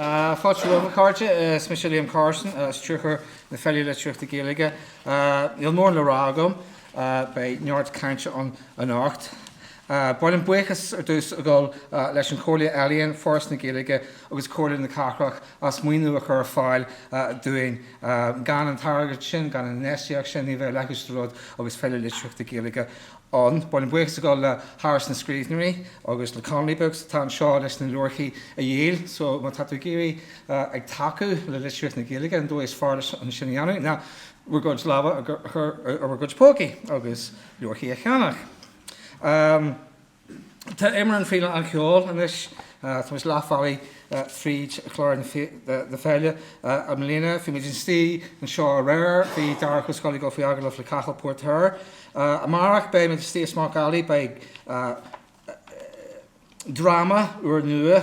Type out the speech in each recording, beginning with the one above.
Fáilte romhaibh, a chairde. Is mise Liam Carson, Stiúrthóir na Féile Litríochta Gaeilge. Níl mórán le rá agam. Beidh neart cainte ann anocht. Ba mhaith liom buíochas ar dtús a ghabháil leis an Chomhairle Ealaíon, Foras na Gaeilge agus Comhairle na Cathrach as maoiniú a chur ar fáil dúinn. Gan an t-airgead sin, gan an infheistíocht sin, ní bheadh a leithéid de rud agus Féile Litríochta Gaeilge ann. Ba mhaith liom buíochas a ghabháil le hÁras na Scríbhneoirí agus le Connolly Books atá anseo leis na leabharthaí a dhíol. So má tá tú ag iarraidh ag tacú le litríocht na Gaeilge, an dóigh is fearr leis an sin a dhéanamh ná bhur gcuid lámha a chur ar bhur gcuid pócaí agus leabharthaí a cheannach. Tá Imram faoi lán tseoil anois. Tá muid leath bhealaigh fríd chlár na féile i mbliana. Bhí muid istigh anseo aréir. Bhí Darach Ó Scolaí ag dul faoi agallamh le Cathal Póirtéir. Amárach beidh muid istigh i Smock Alley. Beidh dráma úrnua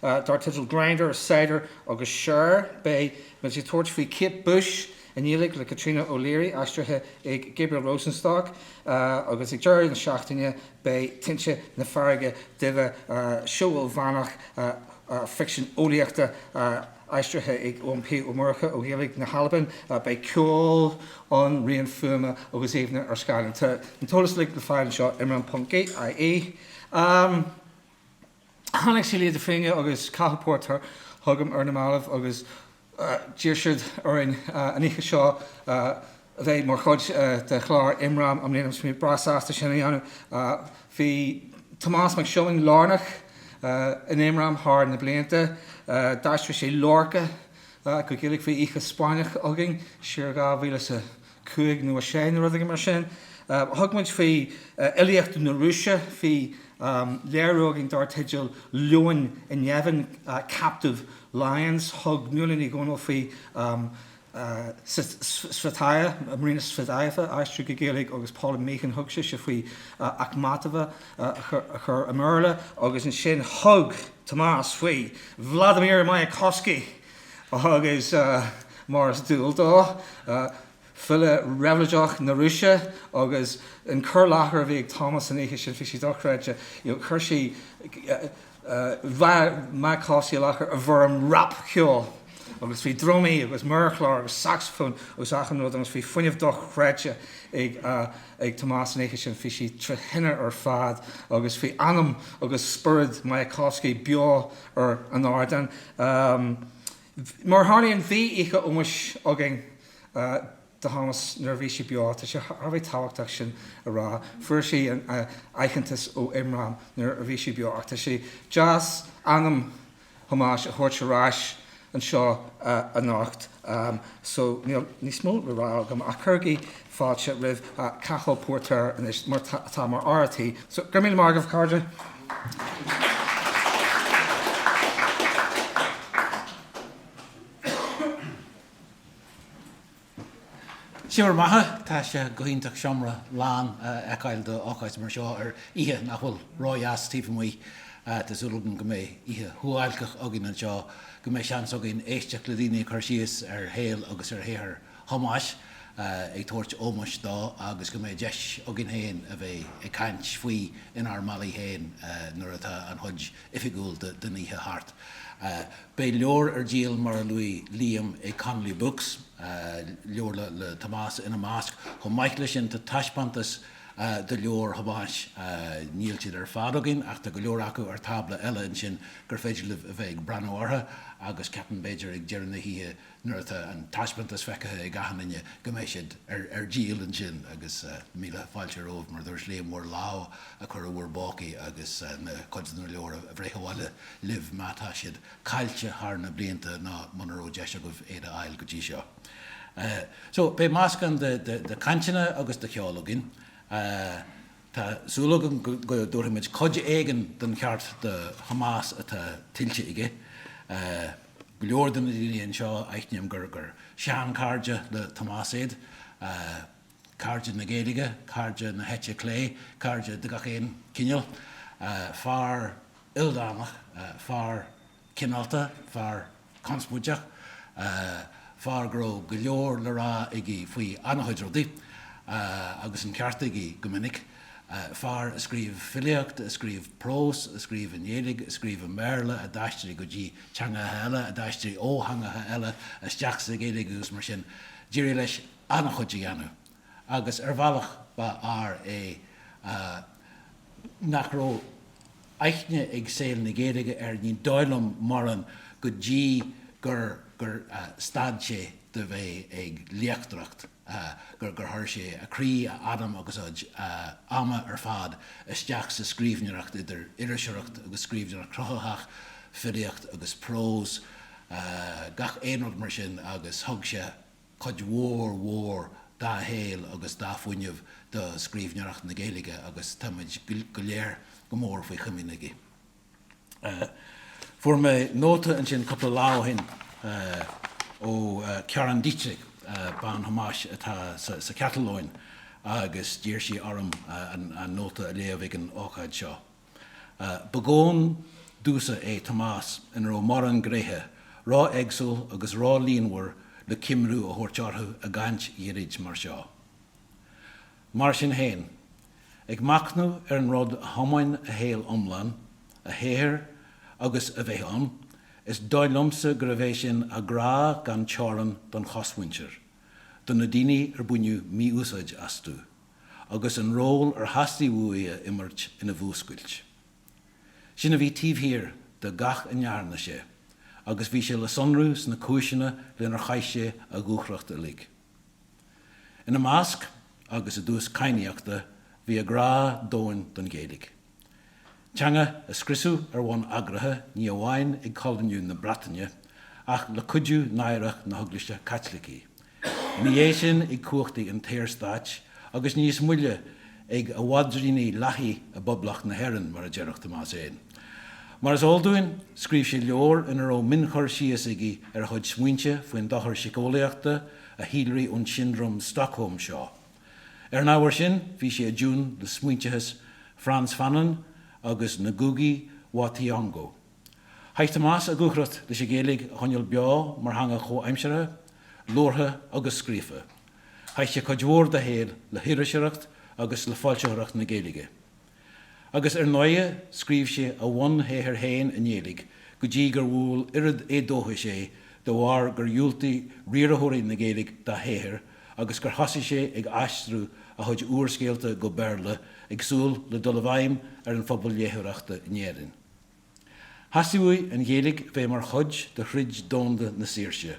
dar teideal Grindr, Cider agus Cher. Beidh muid ag tabhairt faoi Kate Bush i nGaeilge le Caitríona O'Leary, aistrithe ag Gabriel Rosenstock, agus ag deireadh na seachtaine beidh Tinte na Farraige Duibhe, seó ilmheánach ficsean eolaíochta aistrithe ag Eoin P. Ó Murchú ó Ghaeilge na hAlban. Beidh ceol ann, rian fuaime agus íomhánna ar scáileán. Tá an t-eolas uilig le fáil anseo, imram.ie. Tháinig Celia de Fréine agus Cathal Póirtéir chugam ar na mallaibh agus d'iarr siad orainn an oíche seo a bheith mar chuid de chlár Imram i mbliana agus bhí mé breá sásta sin a dhéanamh. Bhí Tomás Mac Siomhain lárnach in Imram thar na blianta. D'aistrigh sé Lorca go Gaeilge. Bhí oíche Spáinneach againn siar 2005 nó 6 nó rud éigin mar sin. Thug muid faoi fhilíocht na Rúise. Bhí léiriú againn dar teideal Leoin i nGéibheann, Captive Lions. Thug Nuala Ní Dhomhnaill faoi Tsvetaeva, Marina Tsvetaeva a aistriú go Gaeilge agus Paula Meehan, thug sise faoi Akhmatova a chur i mBéarla agus ansin thug Tomás faoi Vladimir Mayakovsky agus mar is dual dó, file réabhlóideach na Rúise agus an cur i láthair a bhí ag Tomás an oíche sin, bhí sé dochreidte. Chuir sé Mayakovsky i láthair i bhfoirm rapcheoil agus bhí drumaí agus méarchlár agus sacsafón agus achan rud agus bhí fuinneamh dochreidte ag ag Tomás an oíche sin, bhí sé trí thine ar fad agus bhí anam agus spiorad Mayakovsky beo ar an ardán. Mar a tharlaíonn, bhí oíche ómóis againn do Thomás nuair a bhí sé beo. Tá sé thar a bheith tábhachtach sin a rá. Fuair sé an aitheantas ó Imram nuair a bhí sé beo ach tá sé deas anam Thomáis a thabhairt ar ais anseo anocht. So níl níos mó le rá agam ach cuirigí fáilte roimh Cathal Póirtéir anois mar atá mar fhear a' tí. So go raibh míle maith agaibh, a chairde. Sé bhur mbeatha, tá sé go hiontach seomra lán a fheiceáil do ócáid mar seo ar oíche nach bhfuil ródheas taobh amuigh. Tá súil agam go mbeidh oíche shuáilceach againn anseo, go mbeidh seans againn éisteacht le daoine ag cur síos ar shaol agus ar shaothar Thomáis, ag tabhairt ómóis dó agus go mbeidh deis againn féin a bheith ag caint faoi inár mbealaí féin nuair atá an chuid oifigiúil den oíche thart. Beidh leabhair ar díol mar a luaigh Liam ag Connolly Books, leabhair le Tomás ina measc. Chomh maith leis sin tá taispeántas de leabhair Thomáis, níl siad ar fad againn ach tá go leor acu ar tábla eile ansin gur féidir libh a bheith ag breathnú orthu agus ceapaim b'fhéidir ag deireadh na hoíche nuair atá an taispeántas feicthe ag achan duine go mbeidh siad ar díol ansin agus míle fáilte romhaibh mar a dúirt Liam bhur lámh a chur i bhur bpócaí agus na cuid de na leabhair a bhreith abhaile libh má tá siad caillte thar na blianta nó muna raibh deis agaibh iad a fháil go dtí seo. So beidh meascán de chainteanna agus de cheol againn. Tá súil agam go dtabharfaimid cuid éigin den cheart do Thomás atá tuillte aige. Go leor de na daoine anseo, aithním gur seanchairde le Tomás iad, cairde na Gaeilge, cairde na heite clé, cairde de gach aon chineál. Fear ildánach, fear cineálta, fear conspóideach, fear go raibh go leor le rá aige faoi an-chuid rudaí, agus an ceart aige go minic. Fear a scríobh filíocht, a scríobh prós, a scríobh i nGaeilge, a scríobh i mBéarla, a d'aistrigh go dtí teangacha eile, a d'aistrigh ó theangacha eile isteach sa Ghaeilge agus mar sin. D'éirigh leis an-chuid a dhéanamh agus ar bhealach ba fhear é nach raibh aithne ag saol na Gaeilge air, ní dóigh liom, mórán go dtí gur gur stad sé de bheith ag léachtóireacht. gur gur chuir sé a chroí, a anam agus a chuid ama ar fad isteach sa scríbhneoireacht, idir iriseoireacht agus scríbhneoireacht chruthaitheach, filíocht agus prós, gach aon rud mar sin agus thug sé cuid mhór mhór dá shaol agus dá fuinneamh do scríbhneoireacht na Gaeilge agus táimid go léir go mór faoi chomaoin aige. Fuair mé nóta ansin cúpla lá ó shin ó Karen Dietrich, bean Thomáis atá sa Chatalóin agus d'iarr sí orm an nóta a léamh ag an ócáid seo. Ba dhomhan domhsa é Tomás ina raibh mórán gnéithe, ró-éagsúil agus ró-líonmhar le coimriú a thabhairt orthu i gcaint ghairid mar seo. Mar sin féin, ag machnamh ar an rud a thiomáin a shaol iomlán, a shaothar agus a bheith ann, is dóigh liomsa gurbh é sin a ghrá gan teorainn don chosmhuintir, do na daoine ar baineadh mí-úsáid astu, agus an ról ar theastaigh uaidh a imirt ina bhfuascailt. Sin a bhí taobh thiar de gach a ndearna sé, agus bhí sé le sonrú sna cúiseanna lenar chaith sé a dhúthracht uilig. Ina measc, agus i dtús cadhnaíochta, bhí a ghrá domhain don Ghaeilge. Teanga a scriosadh ar bhonn eagraithe ní amháin ag coilíniú na Breataine ach le cuidiú náireach na hEaglaise Caitlicí. Ina dhiaidh sin ag cumhachtaí an tSaorstáit agus níos moille ag a mhaidríní lathaí i bPoblacht na hÉireann, mar a déarfadh Tomás féin. Mar is eol dúinn, scríobh sé leabhar ina raibh mionchur síos aige ar a chuid smaointe faoin dochar síceolaíochta a shíolraigh ón Siondróm Stockholm seo. Ar an ábhar sin, bhí sé i dtiún le smaointeachas Frantz Fanon agus Ngugi wa Thiong'o. Chaith Tomás a dhúthracht leis an Ghaeilge a choinneáil beo mar theanga chomhaimseartha, labhartha agus scríofa. Chaith sé cuid mhór dá shaol le hiriseoireacht agus le foilsitheoireacht na Gaeilge. Agus ar ndóighe, scríobh sé a bhunshaothar féin i nGaeilge go dtí gur bhuail oiread éadóchais é de bharr gur dhiúltaigh riarthóirí na Gaeilge dá shaothar agus gur thosaigh sé ag aistriú a chuid úrscéalta go Béarla ag súil le dul i bhfeidhm ar an phobal léitheoireachta in Éirinn. Theastaigh uaidh an Ghaeilge bheith mar chuid de throid domhanda na saoirse,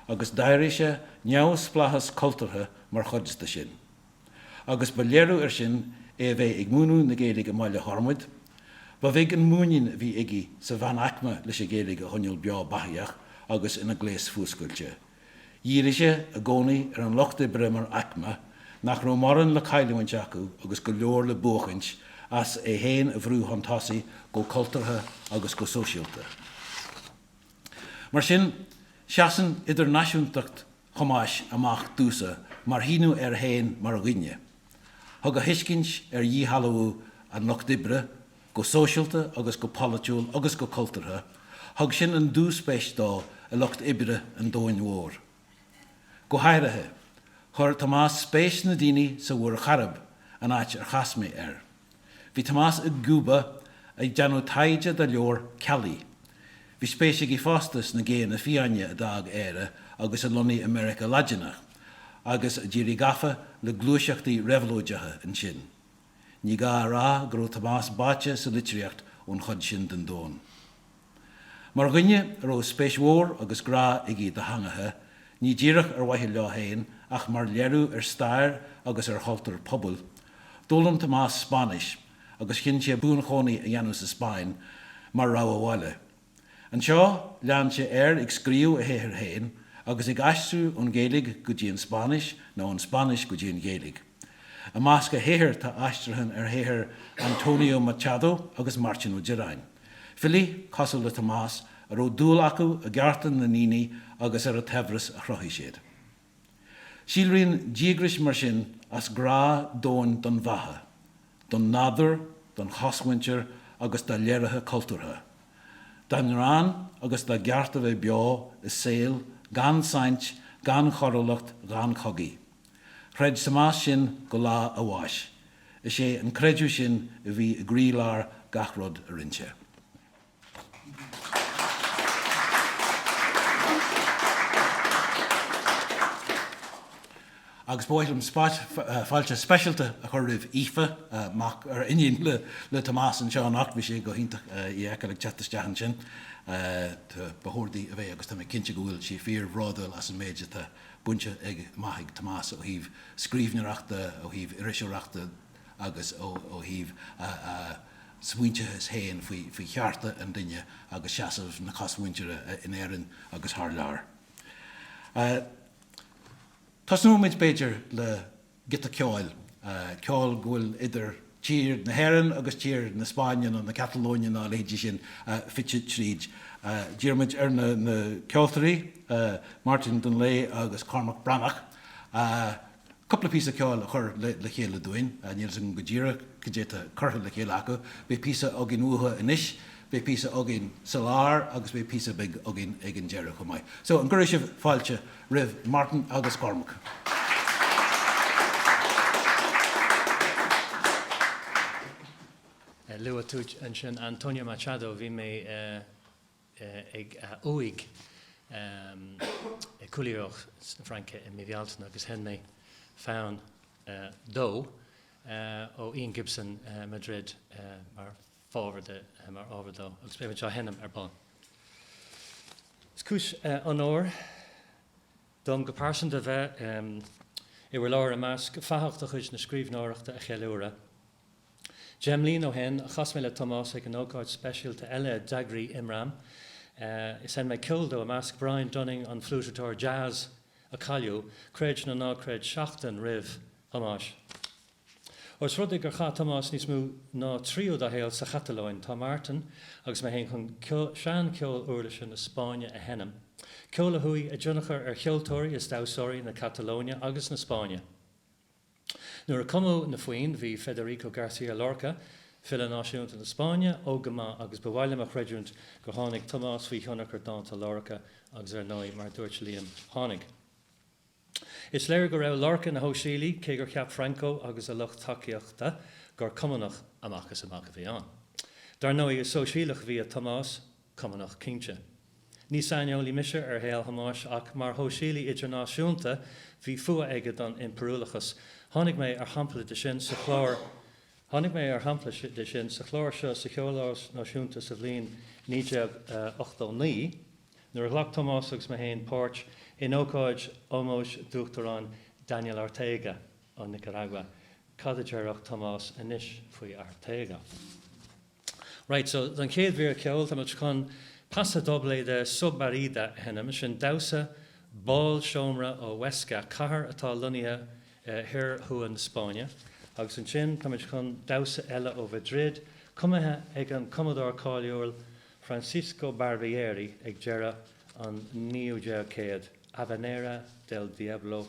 agus d'áirigh sé neamhspleáchas cultúrtha mar chuid de sin. Agus ba léiriú air sin é a bheith ag múineadh na Gaeilge i mBaile Thormaid. Ba bheag an muinín a bhí aige sa mheánaicme leis an Ghaeilge a choinneáil beo beathaíoch agus ina gléas fuascailte. Dhírigh sé i gcónaí ar an lucht oibre mar aicme, nach raibh mórán le cailliúint acu agus go leor le buachaint as é féin a bhrú chun tosaigh go cultúrtha agus go sóisialta. Mar sin, seasann idirnáisiúntacht Thomáis amach domhsa mar shíniú air féin mar dhuine. Thug a thuiscint ar dhíshealbhú an lucht oibre, go sóisialta agus go polaitiúil agus go cultúrtha, thug sin an dúspéis dó i lucht oibre an domhain mhóir. Go háirithe, chuir Tomás spéis sna daoine sa Mhuir Chairib, an áit ar chas mé air. Bhí Tomás i gCúba ag déanamh taighde dá leabhar Calí. Bhí spéis aige fosta sna géanna fiáine a d'fhág Éire agus a lonnaigh i Meiriceá Laidineach, agus a d'éirigh gafa le gluaiseachtaí réabhlóideacha ansin. Ní gá a rá go raibh Tomás báite sa litríocht ón chuid sin den domhan. Mar dhuine a raibh spéis mhór agus grá aige do theangacha, ní díreach ar mhaithe leo féin ach mar léiriú ar stair agus ar chultúr pobail, d'fhoghlaim Tomás Spáinnis agus chinn sé buanchónaí a dhéanamh sa Spáinn mar rogha bhaile. Anseo, lean sé air ag scríobh a shaothair féin agus ag aistriú ón Ghaeilge go dtí an Spáinnis nó ón Spáinnis go dtí an Ghaeilge. I measc a shaothair tá aistriúcháin ar shaothair Antonio Machado agus Máirtín Ó Direáin, filí cosúil le Tomás a raibh dúil acu i gcearta na ndaoine agus ar an tsaibhreas a chruthaigh siad. Síolraíonn díograis mar sin as grá domhain don bheatha, don nádúr, don chosmhuintir agus dá léirithe cultúrtha, dá ngreann agus dá gceart a bheith beo i saol gan saint, gan choiriúlacht, gan chogaí. Chreid Tomás sin go lá a bháis. Is é an creideamh sin a bhí i gcroílár gach rud a rinne sé. Agus ba mhaith liom fáilte speisialta a chur roimh Aoife, mac, ar iníon le Tomás anseo anocht. Bhí sé go hiontach í a fheiceáil ag teacht isteach ansin. Ba chóir di a bheith agus tá mé cinnte go bhfuil sí fíor-bhródúil as an méid atá bainte ag amach ag Tomás ó thaobh scríbhneoireachta, ó thaobh iriseoireachta agus ó thaobh a smaointe féin faoi chearta an duine agus seasamh na cosmhuintire in Éirinn agus thar lear. Tosnóimid, b'fhéidir, le giota ceoil, ceol go bhfuil idir tír na hÉireann agus tír na Spáinne nó na Catalóine nó a leithéidí sin fite tríd. D'iarr muid ar na ceoltóirí, Martin Dunlea agus Cormac Breathnach, cúpla píosa ceoil a chur le chéile dúinn. Níl a fhios agam go díreach cad é atá curtha le chéile acu. Beidh píosa againn uathu anois, beidh píosa againn sa lár agus beidh píosa beag againn ag an deireadh chomh maith. So, an gcuirfidh sibh fáilte roimh Martin agus Cormac? Luaigh tú ansin Antonio Machado, bhí mé ag a uaigh i Collioure na Fraince i mí Bhealtaine agus sheinn mé fonn dó ó Ian Gibson, Madrid mar fábhar de mar ábhar dó agus beidh muid á sheinm ar ball. Is cúis onóir dom go pearsanta bheith i bhur lár i measc fathach de chuid na scríbhneoireachta a cheiliúradh. 10 mbliana ó shin, chas mé le Tomás ag an ócáid speisialta eile a d'eagraigh Imram. Is sheinn mé ceol dó i measc Brian Dunning, an fliúiteadóir jazz a cailleadh, creid nó ná creid, seachtain roimh Thomáis. Ós rud é gur chaith Tomás níos mó ná tríú dá shaol sa Chatalóin, tá Martin agus mé féin chun sean-cheol uirlise na Spáinne a sheinm, ceol a chuaigh i dtionchar ar cheoltóirí is damhsóirí na Catalóine agus na Spáinne. Nuair a cumadh na foinn, bhí Federico García Lorca, file náisiúnta na Spáinne, óg go maith agus ba mhaith liom a chreidiúint gur tháinig Tomás faoi thionchar dánta Lorca agus ar ndóigh, mar a dúirt Liam, tháinig. Is léir go raibh Lorca ina shóisialaí, cé gur cheap Franco agus a lucht tacaíochta gur cumannach amach is amach a bhí ann. Dar ndóigh, is sóisialach a bhí i Tomás, Cumannach cinnte. Ní saineolaí mise ar shaol Thomáis ach mar shóisialaí idirnáisiúnta bhí fuath aige don impiriúlachas. Tháinig mé ar shampla de sin sa chlár Tháinig mé ar shampla de sin sa chlár seo sa Cheoláras Náisiúnta sa bhliain 1989 nuair a ghlac Tomás agus mé féin páirt in ócáid ómóis d'Uachtarán Daniel Ortega ó Nicaragua. Cad a déarfadh Tomás anois faoi Ortega? Right, so don chéad mhír ceoil tá muid chun Paso Doble de Submarida a sheinm, sin damhsa bálseomra ó Huesca, cathair atá lonnaithe thoir thuaidh na Spáinne. Agus ansin tá muid chun damhsa eile ó Mhadrid, cumaithe ag an cumadóir cáiliúil Francisco Barbieri ag deireadh an 19ú céad, Habanera del Diablo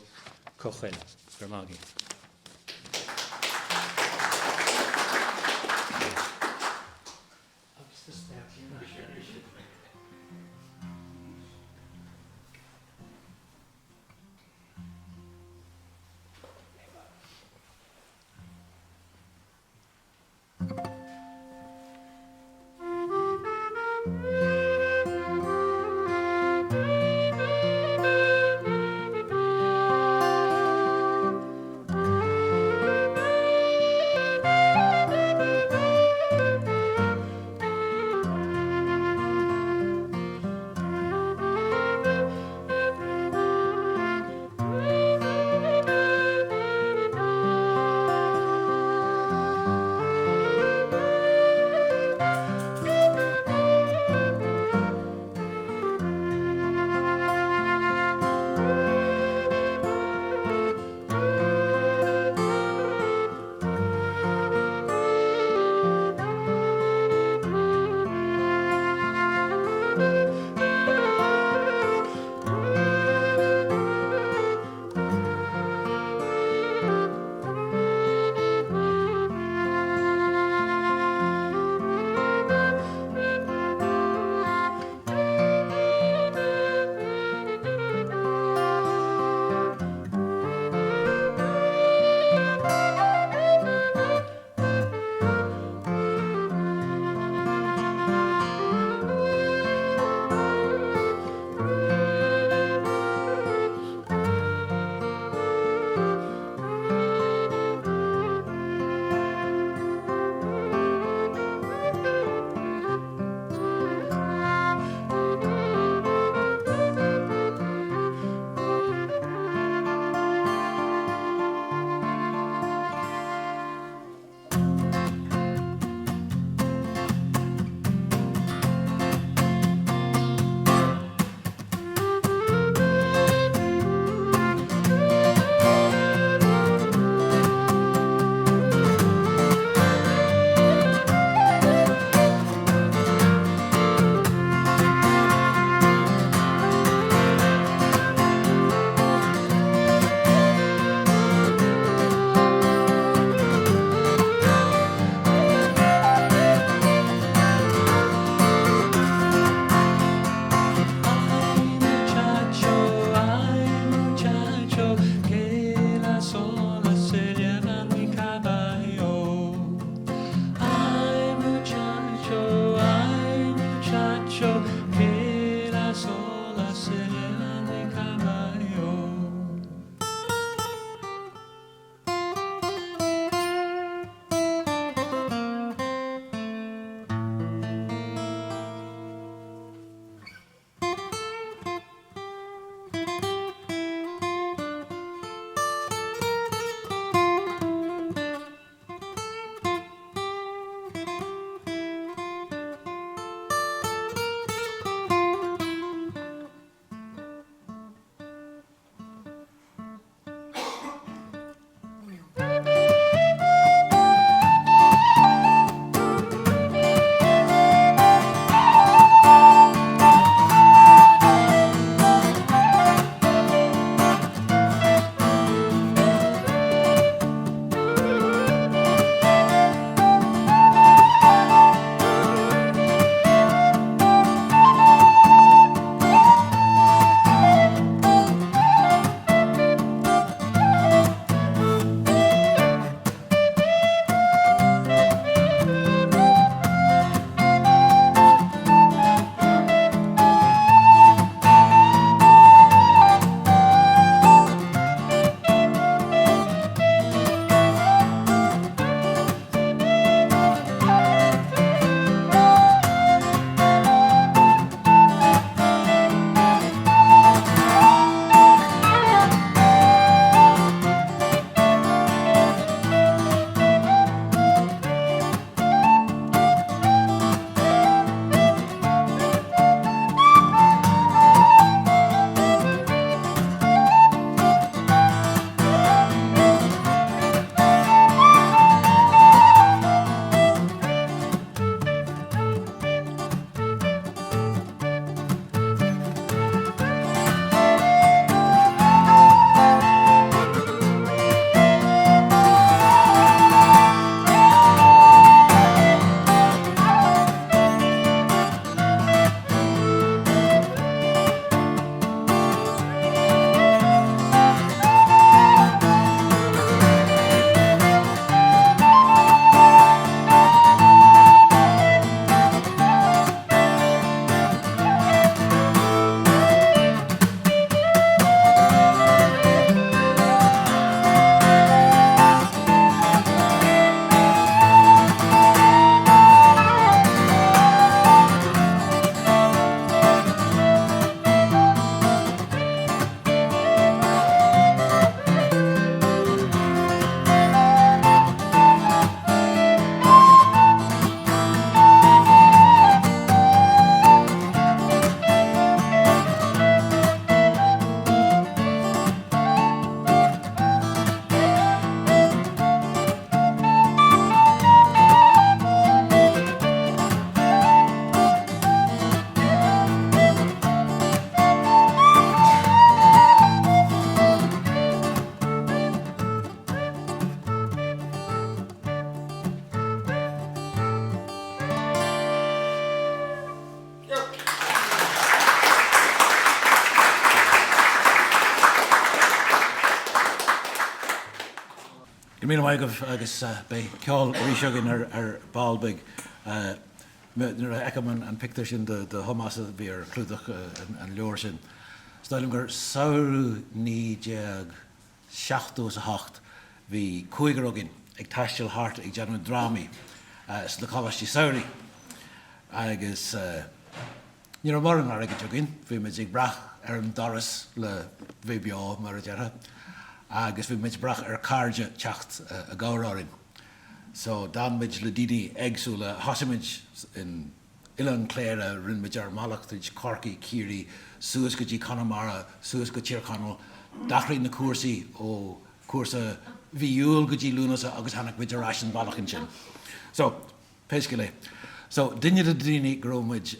Cojuelo. Go raibh maith agaibh. Go raibh míle maith agaibh agus beidh ceol arís againn ar ball beag. Nuair a fheicim an pictiúr sin de Thomás a bhí ar chlúdach an leabhair sin, is dóigh liom gur samhradh 1978 bhí cúigear againn ag taisteal thart ag déanamh drámaí sna coláistí samhraidh agus Ní raibh mórán airgid againn, bhí muid ag brath ar an doras le bheith beo, mar a déarfá, agus bhí muid ag brath ar cairde teacht i gcabhair orainn. So, d'fhan muid le daoine éagsúla, thosaigh muid in Oileán Cléire, rinne muid ár mbealach tríd Corcaigh, Ciarraí, suas go dtí Conamara, suas go Tír Chonaill, d'athraigh na cúrsaí ó cúrsa mhí Iúil go dtí Lúnasa agus tháinig muid ar ais an bealach ansin. So, Pé scéal é. So, duine de na daoine go raibh muid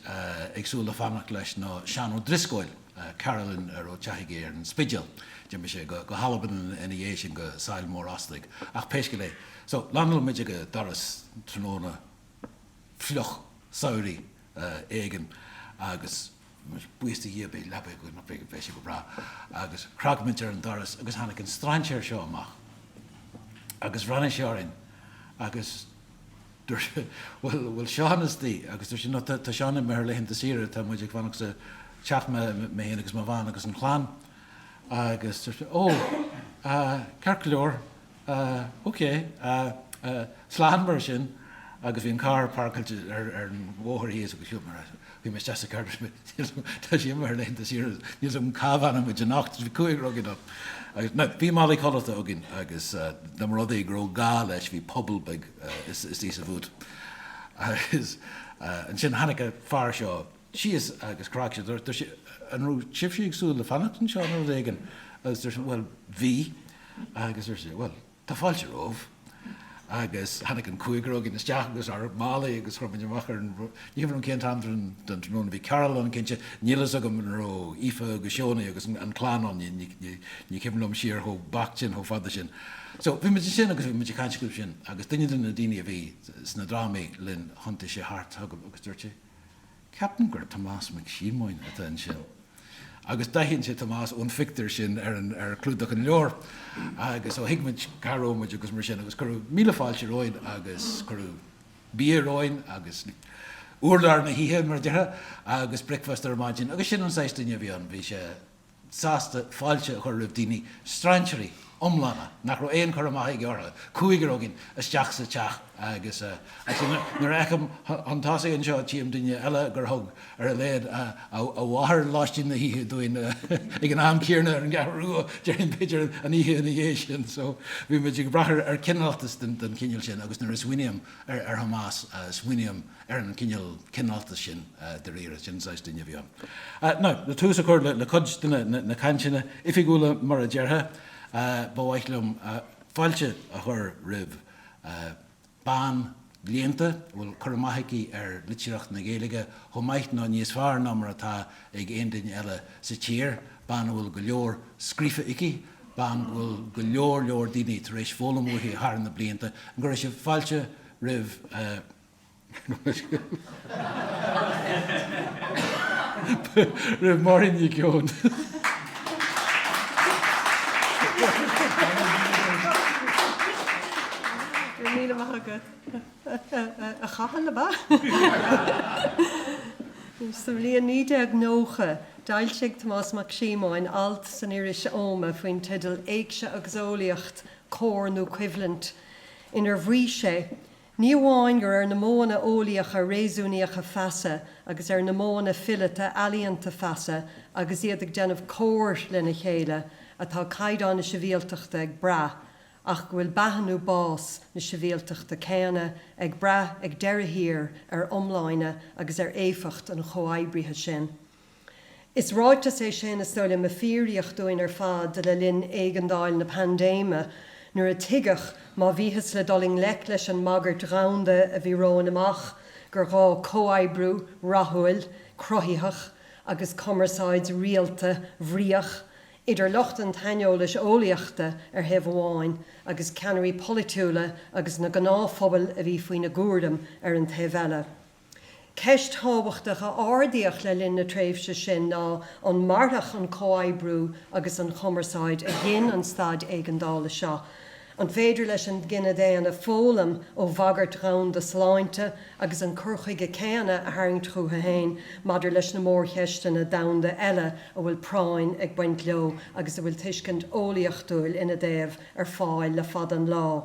ag súil le fanacht leis ná Seán Ó Drisceoil, cara linn a raibh teach aige ar an Spidéal. D'imigh sé go hAlbain ina dhiaidh sin go Sabhal Mòr Ostaig. Ach pé scéal é. So, landáil muid ag a doras tráthnóna fliuch samhraidh éigin agus buíochas do Dhia beidh leaba againn, beidh sé go breá. Agus chnag muid ar an doras agus tháinig an strainséir seo amach agus bhreathnaigh sé orainn agus Dúirt sé, bhuel, bhfuil Seán istigh? Agus dúirt sé, no, tá Seán imithe ar laethanta saoire, tá muid ag fanacht sa teach, mé féin agus mo bhean agus an chlann. Agus dúirt sé, ó, ceart go leor, ok, slán mar sin. Agus bhí an carr páirceáilte ar an bhóthar thíos agus shiúil mé ar ais. Bhí mé isteach sa charr, tá sé imithe ar laethanta saoire, níl 'fhios agam cá bhfanfaidh muid anocht, bhí cúigear againn ann. Agus, now, bhí málaí codlata againn agus dá mba rud é go raibh gá leis, bhí puball beag istigh sa bhút. Agus ansin tháinig an fear seo síos agus chnag sé, dúirt sé, an raibh sibhse ag súil le fanacht anseo nó rud éigin? Agus dúirt sé, bhuel, bhí. Agus dúirt sé, bhuel, Tá fáilte romhaibh. Agus tháinig an cúigear againn isteach agus ár málaí agus chuir muid amach ar an, ní cuimhin liom cén t-am den tráthnóna, bhí Carol ann cinnte, níl fhios agam an raibh Aoife agus Seonie agus an clann ann, ní cuimhin liom siar chomh beacht sin, chomh fada sin. So bhí muid ansin agus bhí muid ag caint acu sin agus duine de na daoine a bhí sna drámaí linn thiontaigh sé thart chugam agus dúirt sé, Ceapaim gur Tomás Mac Síomóin atá ansin. Agus d'aithin sé Tomás ón phictiúr sin ar an ar chlúdach an leabhair. Agus ó thuig muid cá raibh muid agus mar sin agus cuireadh míle fáilte romhainn agus cuireadh bia romhainn agus urlár na hoíche mar a déarfá agus bricfeasta ar maidin agus sin an saghas duine a bhí ann. Bhí sé sásta fáilte a chur roimh daoine, strainséirí iomlána, nach raibh aon chur amach aige orthu, cúigear againn, isteach sa teach agus nuair a fheicim chun tosaigh anseo tchím duine eile gur thug ar a laghad a mháthair lóistín na hoíche dúinn ag an am céanna ar an gCeathrú Rua, déarfainn b'fhéidir an oíche ina dhiaidh sin. So bhí muid ag brath ar chineáltas den chineál sin agus nuair a smaoiním ar Thomás smaoiním ar an gcineál cineáltais sin dáiríre, sin an saghas duine a bhí ann. Now, le tús a chur le cuid de na cainteanna oifigiúla mar a déarfá, ba mhaith liom fáilte a chur roimh bean léannta a bhfuil cur amach aici ar litríocht na Gaeilge chomh maith nó níos fearr ná mar atá ag aon duine eile sa tír, bean a bhfuil go leor scríofa aici, bean go bhfuil go leor leor daoine tar éis foghlaim uaithi thar na blianta. An gcuirfidh sibh fáilte roimh. Roimh Máirín Nic Eoin. Go raibh míle maith agat, a Chathail, ab ea? Sa bhliain 1990, d'fhoilsigh Tomás Mac Síomóin alt san iris Ioma faoin teideal 'Éigse agus Eolaíocht, Comhar nó Coimhlint? inar mhaígh sé, ní amháin gur ar na modhanna eolaíocha réasúnaíocha feasa agus ar na modhanna fileata ealaíonta feasa agus iad ag déanamh comhair lena chéile atá caighdeán na sibhialtachta ag brath ach go bhfuil beatha nó bás na sibhialtachta céanna ag brath ag deireadh thiar ar iomláine agus ar éifeacht an chomhoibrithe sin. Is ráiteas é sin is dóigh liom a fíoraíodh dúinn ar fad le linn éigeandáil na paindéime, nuair a tuigeadh, má bhíothas le dul i ngleic leis an mbagairt dhomhanda a bhí romhainn amach, gur ghá comhoibriú rathúil, cruthaitheach agus cumarsáid rialta, bhríoch idir lucht an tsaineolais eolaíochta ar thaobh amháin agus ceannairí polaitiúla agus na gnáthphobail a bhí faoina gcúram ar an taobh eile. Ceist thábhachtach a ardaíodh le linn na tréimhse sin ná an mairfeadh an comhoibriú agus an chumarsáid a ghin an staid éigeandála seo. An féidir leis an gcine daonna foghlaim ó bhagairt dhomhanda sláinte agus an cur chuige céanna a tharraingt chucu féin maidir leis na mórcheisteanna domhanda eile a bhfuil práinn ag baint leo agus a bhfuil tuiscint eolaíochtúil ina dtaobh ar fáil le fada an lá?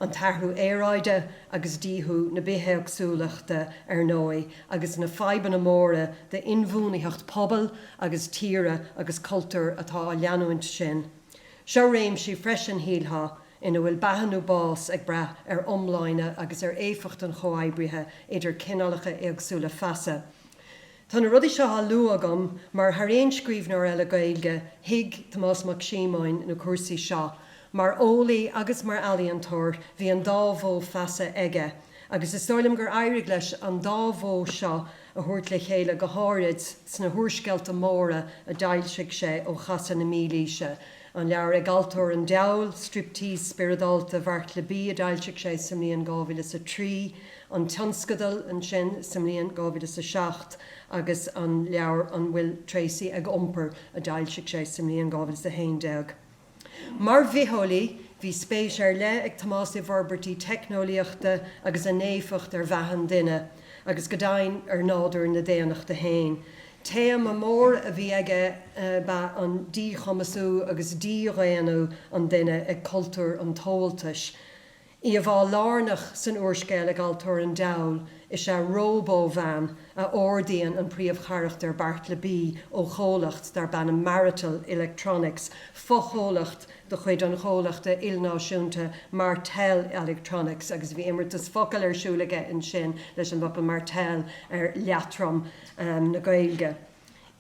An t-athrú aeráide agus díothú na bithéagsúlachta, ar ndóigh, agus na fadhbanna móra d'inbhuanaitheacht pobail agus tíre agus cultúir atá á leanúint sin. Seo réimsí freisin, shílfeá, ina bhfuil beatha nó bás ag brath ar iomláine agus ar éifeacht an chomhoibrithe idir cineálacha éagsúla feasa. Tá na rudaí seo á lua agam mar, thar aon scríbhneoir eile Gaeilge, thuig Tomás Mac Síomóin na cúrsaí seo. Mar eolaí agus mar ealaíontóir, bhí an dá mhodh feasa aige, agus is dóigh liom gur éirigh leis an dá mhodh seo a thabhairt le chéile go háirid sna húrscéalta móra a d'fhoilsigh sé ó chasadh na mílaoise, an leabhar Ag Altóir an Diabhail, Striptease Spioradálta Bheartla B a d'fhoilsigh sé sa mbliain 2003, An Tionscadal ansin sa mbliain 2007 agus an leabhar An bhfuil Tracey ag Iompar a d'fhoilsigh sé sa mbliain 2011. Mar bhitheolaí, bhí spéis ar leith ag Tomás i bhforbairtí teicneolaíochta agus a n-éifeacht ar bheatha an duine, agus go deimhin ar nádúr na daonnachta féin. Téama mór a bhí aige ab ea an díchumasú agus dídhaonnú an duine ag cultúr an tomhaltais. Íomhá lárnach san úrscéal Ag Altóir an Diabhail is ea róbó-bhean a ordaíonn an príomhcharachtar Beartla B ó chomhlacht darb ainm Marital Electronics, fochomhlacht de chuid an chomhlachta ilnáisiúnta Martel Electronics, agus bhí imeartas focal ar siúl aige ansin leis an bhfocal Martel ar leatrom na Gaeilge.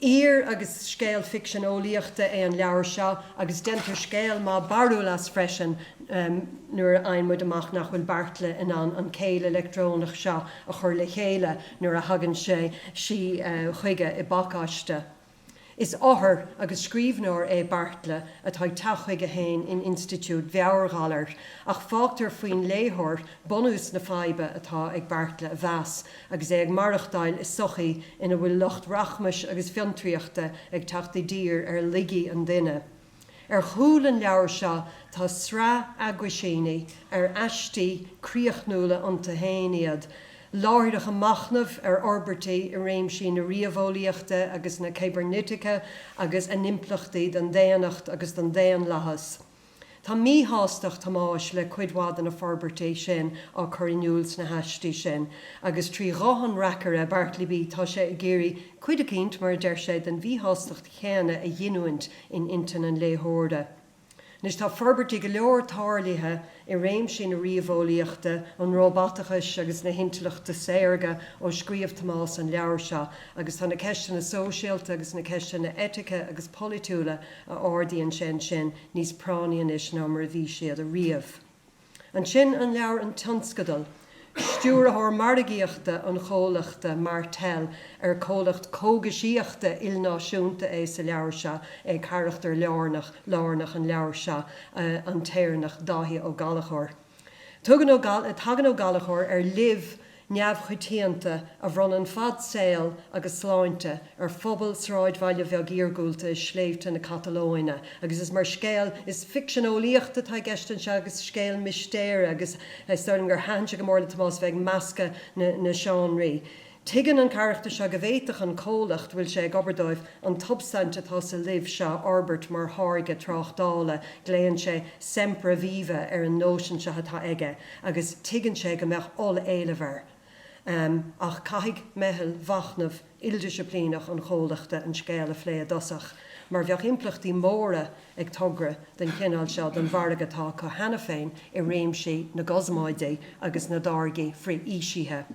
Aoir agus scéal ficsean eolaíochta é an leabhar seo agus déantar scéal maith barrúil as freisin nuair a fhaigheann muid amach nach bhfuil Beartla in ann an chéill leictreonach seo a chur le chéile nuair a thagann sé, sí chuige i bpacáiste. Is othar agus scríbhneoir é Beartla atá ag teacht chuige féin in institiúid mheabhairghalair ach fágtar faoin léitheoir bunús na faidhbe atá ag Beartla a mheas agus é ag maireachtáil i sochaí ina bhfuil lucht rachmais agus fiontraíochta ag teacht i dtír ar laigí an duine. Ar chúl an leabhair seo tá sraith aguisíní ar aistí críochnúla iontu féin iad, láithreacha machnaimh ar fhorbairtí i réimsí na ríomheolaíochta agus na cibirnitice agus a n-impleachtaí don daonnacht agus don daonlathas. Tá míshástacht Thomáis le cuid mhaith de na forbairtí sin á cur in iúl sna haistí sin, agus trí ghuth an reacaire, Bartley B, tá sé ag iarraidh cuid eicínt, mar a deir sé, den mhíshástacht chéanna a ghiniúint in intinn an léitheora. Anois tá forbairtí go leor tarlaithe i réimsí na ríomheolaíochta, an róbatachais agus na hintleachta saorga ó scríobh Tomás an leabhar seo, agus tá na ceisteanna sóisialta agus na ceisteanna eitice agus polaitiúla a ardaíonn sé ansin níos práinní anois ná mar a bhí siad ariamh. Ansin an leabhar An Tionscadal. Stiúrthóir margaíochta an chomhlachta Martel, ar comhlacht cógaisíochta ilnáisiúnta é sa leabhar seo, é carachtar lárnach lárnach an leabhair seo, an tÉireannach Dáithí Ó Gallchóir. Tugann Ó Tagann Ó Gallchóir ar luibh neamhchoitianta a bhronnann fad saoil agus sláinte ar phobal sráidbhaile bheag iargúlta i sléibhte na Catalóine agus is mar scéal, is ficsean eolaíochta atá i gceist anseo agus scéal mistéire agus is dóigh liom gur thaitin sé go mór le Tomás bheith ag meascadh na na seánraí. Tuigeann an carachtar seo go bhféadfadh an comhlacht a bhfuil sé ag obair dóibh an tsubstaint atá sa luibh seo a fhorbairt mar tháirge tráchtála, glaonn sé 'Sempreviva' ar an nóisean seo atá aige agus tuigeann sé go mbeadh oll-éileamh air. Ach caithfidh meitheal mhachnaimh ildisciplíneach an chomhlachta an scéal a phlé i dtosach, mar bheadh impleachtaí móra ag togra den chineál seo don mhargadh atá acu cheana féin i réimsí na gcosmáidí agus na dtáirgí frith-aoisithe.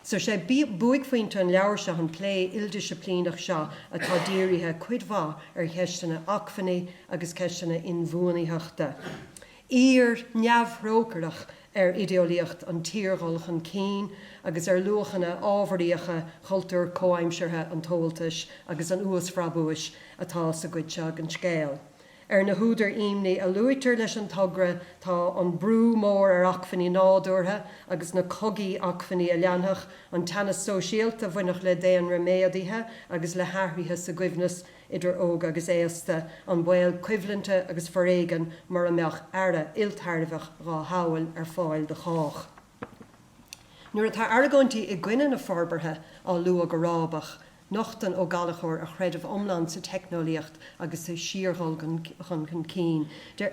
So sé buaicphointe an leabhair seo an plé ildisciplíneach seo atá dírithe cuid mhaith ar cheisteanna acmhainní agus ceisteanna inbhuanaitheachta. Aoir neamhthrócaireach ar idéolaíocht an tsíordhul chun cinn agus ar luachanna ábharaíocha chultúr comhaimseartha an tomhaltais agus an uasbhrabúis atá sa gcuid seo den scéal. Ar na húdair imní a luaitear leis an togra tá an brú mór ar acmhainní nádúrtha agus na cogaí acmhainní a leanfadh, an teannas sóisialta a bhainfeadh le daonra méadaithe agus le hathruithe sa gcoibhneas idir óg agus aosta, an baol coimhlinte agus foréigin mura mbeadh earra iltairbheach dhá shamhail ar fáil do chách. Nuair atá argóintí i gcoinne na forbartha á lua go rábach, Nochtann Ó Gallchóir a chreideamh iomlán sa teicneolaíocht agus sa síordhul chun cinn.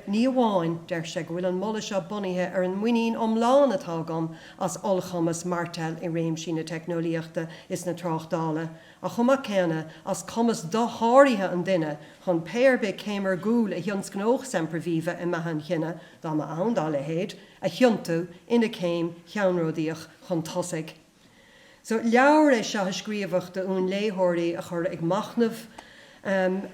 Ní amháin, deir sé, go bhfuil an moladh seo bunaithe ar an muinín iomlán atá agam as ollchumas Martell i réimsí na teicneolaíochta is na tráchtála, ach chomh maith céanna as cumas dosháraithe an duine chun pé ar bith céim ar gcúl a thionscnódh Semperviva i mbeatha an chine, dá mba ann dá leithéid, a thiontú ina céim cheannródaíoch chun tosaigh. So, leabhar é seo a scríobhadh d'fhonn léitheoirí a chur ag machnamh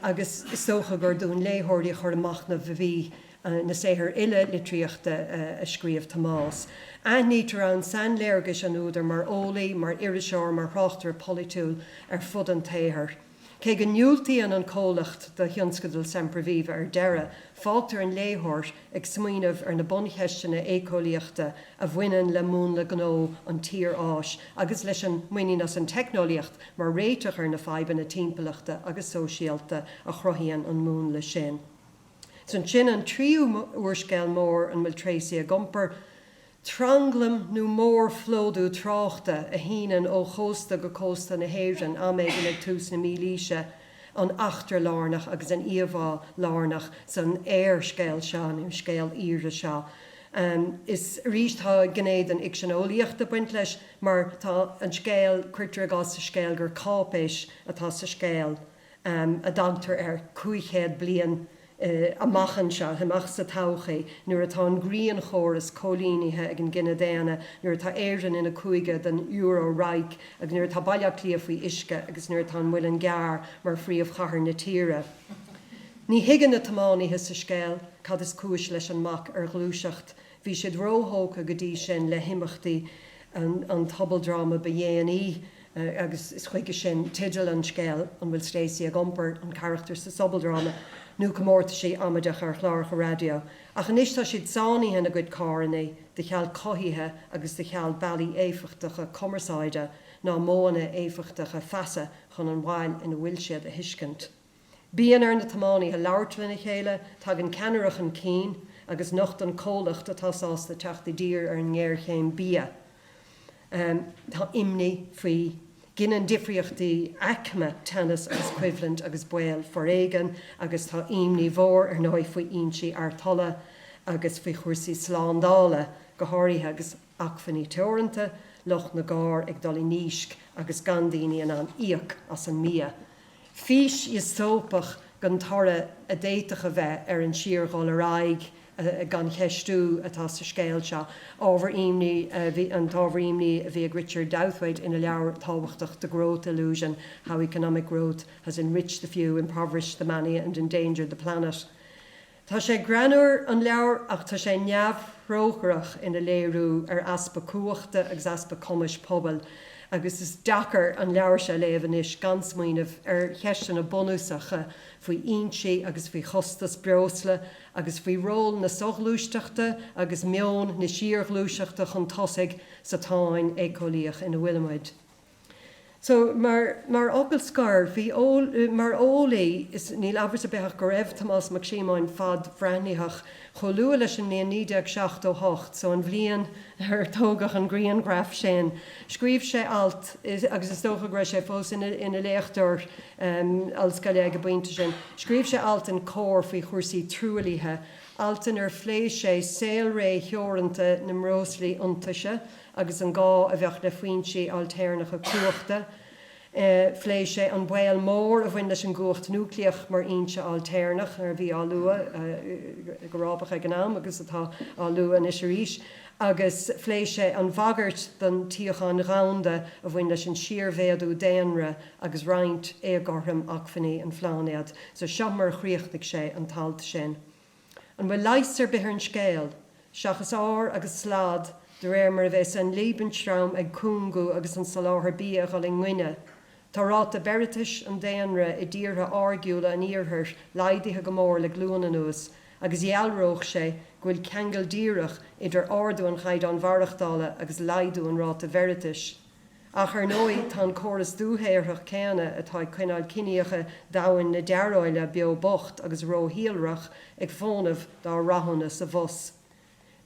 agus is dócha gur d'fhonn léitheoirí a chur ag machnamh a bhí na saothair uile litríochta a scríobh Tomás. Aithnítear ann sainléargais an údair mar eolaí, mar iriseoir, mar thráchtaire polaitiúil ar fud an tsaothair. Cé go ndiúltaíonn an comhlacht do thionscadal Semperviva ar deireadh, fágtar an léitheoir ag smaoineamh ar na buncheisteanna éiceolaíochta a bhaineann le múnla gnó an tsíorfháis agus leis an muinín as an teicneolaíocht mar réiteach ar na fadhbanna timpeallachta agus sóisialta a chruthaíonn an múnla sin. 'S ansin an tríú úrscéal mór, An bhfuil Tracey ag iompar? Tranglam nó mórphlódú tráchta a shíneann ó chósta go cósta na hÉireann am éigin ag tús na mílaoise an eachtra lárnach agus an íomhá lárnach san aorscéal seo, nó scéal aoire seo. Is arís tá gné den fhicsean eolaíochta ag baint leis mar tá an scéal, cuirtear i gcás sa scéal gur cáipéis atá sa scéal a dtagtar air 500 bliain amach anseo, amach sa todhchaí, nuair atá an grianchóras coilínithe ag an gcine daonna, nuair atá Éirinn ina cúige den Euro-Reich agus nuair atá Baile Átha Cliath faoi uisce agus nuair atá an Muileann gCearr mar phríomhchathair na tíre. Ní thuigeann na tiománaithe sa scéal cad is cúis leis an mbac ar ghluaiseacht. Bhí siad róthógtha go dtí sin le himeachtaí an tsobaldráma ba dhéanaí. Agus is chuige sin teideal an scéil, An bhfuil Stacey ag iompar? an carachtar sa sobaldráma, nó comórtaisí amaideacha ar chláracha raidió. Ach anois tá siad sáinnithe ina gcuid carranna, de cheal cothaithe agus de cheal bealaí éifeachtacha cumarsáide ná modhanna éifeachtacha feasa chun an bhail ina bhfuil siad a thuiscint. Bíonn ar na tiománaithe labhairt lena chéile, tagann ceannaire chun cinn agus nochtann comhlacht atá sásta teacht i dtír ar an ngéarchéim bia. Tá imní faoi. Gineann difríochtaí aicme teannas agus coimhlint agus baol foréigin agus tá imní mhór, ar ndóigh, faoi fhoinsí artola agus faoi chúrsaí slándála go háirithe agus acmhainní teoranta, lucht na gcarr ag dul i ndísc agus gan daoine in ann íoc as an mbia. Fís dhiostóipeach den toradh a d'fhéadfadh a bheith ar an síordhul ar aghaidh gan cheistiú atá sa scéal seo. Ábhar imní a bhí an t-ábhar imní a bhí ag Richard Douthwaite ina leabhar tábhachtach The Growth Illusion, How Economic Growth Has Enriched the Few, Impoverished the Many and Endangered the Planet. Tá sé greannmhar, an leabhar, ach tá sé neamhthrócaireach ina léiriú ar easpa cumhachta agus easpa cumais pobail agus is deacair an leabhar seo a léamh anois gan smaoineamh ar cheisteanna bunúsacha faoi fhoinsí agus faoi chostas breosla agus faoi ról na soghluaisteachta agus meon na síorghluaiseachta chun tosaigh sa tsáinn éiceolaíoch ina bhfuilimid. So, mar, mar fhocal scoir, bhí, mar eolaí, is níl amhras ar bith ach go raibh Tomás Mac Síomóin fadbhreathnaitheach. Chomh luath leis an mbliain 1978, so an bhliain ar tógadh an grianghraf sin, scríobh sé alt, agus is dócha go raibh sé fós ina, ina léachtóir ollscoile ag an bpointe sin, scríobh sé alt in Comhar faoi chúrsaí truaillithe, alt inar phléigh sé saolré theoranta na mbreoslaí iontaise, agus an gá a bheadh le foinsí ailtéarnacha cumhachta. Phléigh sé an baol mór a bhain leis an gcumhacht núicléach mar fhoinse ailtéarnach, a bhí á lua go rábach ag an am agus atá á lua anois arís, agus phléigh sé an bhagairt don tsíocháin dhomhanda a bhain leis an síormhéadú daonra agus roinnt éagothrom acmhainní an phláinéid. So seo mar a chríochnaigh sé an t-alt sin. An bhfuil leigheas ar bith ar an scéal, seachas ár agus slad, de réir mar a bheas an Lebensraum ag cúngú agus an soláthar bia a dhul i ngoinne? Tá ráta beireatais an daonra i dtíortha áirgiúla an Iarthair laghdaithe go mór le glúin anuas agus dhealródh sé go bhfuil ceangal díreach idir ardú an chaighdeáin mhaireachtála agus laghdú an ráta bheireatais. Ach ar ndóigh tá an córas dúshaothrach céanna atá ag coinneáil ciníocha domhain na dearóile beo bocht agus róshíolrach ag fónamh dá rathúnas sa bhus.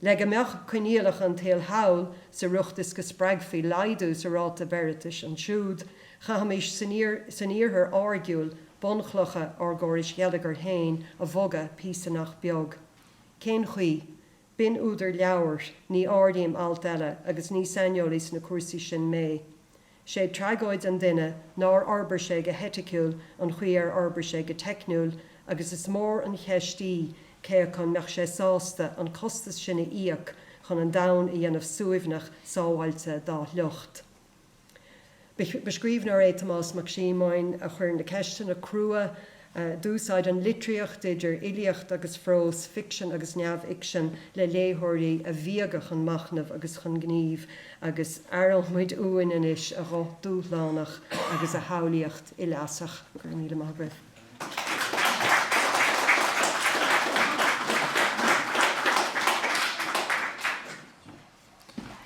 Le go mbeadh coinníollacha an tsaoil thall sa riocht is go spreagfaí laghdú sa ráta beireatais ansiúd, chaithfimis san iarthar áirgiúil bunchlocha ár gcórais gheilleagair féin a bhogadh píosa nach beag. Cén chaoi? B'in údar leabhair, ní áirím alt eile agus ní saineolaí sna cúrsaí sin mé. Sé tragóid an duine nár fhorbair sé go heiticiúil an chaoi ar fhorbair sé go teicniúil agus is mór an cheist í cé acu an mbeadh sé sásta an costas sin a íoc chun an domhan a dhéanamh suaimhneach sábháilte dá shliocht. Ba scríbhneoir é Tomás Mac Síomóin a chuir na ceisteanna crua D'úsáid an litríocht, idir fhilíocht agus phrós, ficsean agus neamhfhicsean, le léitheoirí a bhíogadh chun machnaimh agus chun gnímh, agus aireoidh muid uainn anois a ghuth dúshlánach agus a shamhlaíocht uileasach. Go raibh míle maith agaibh.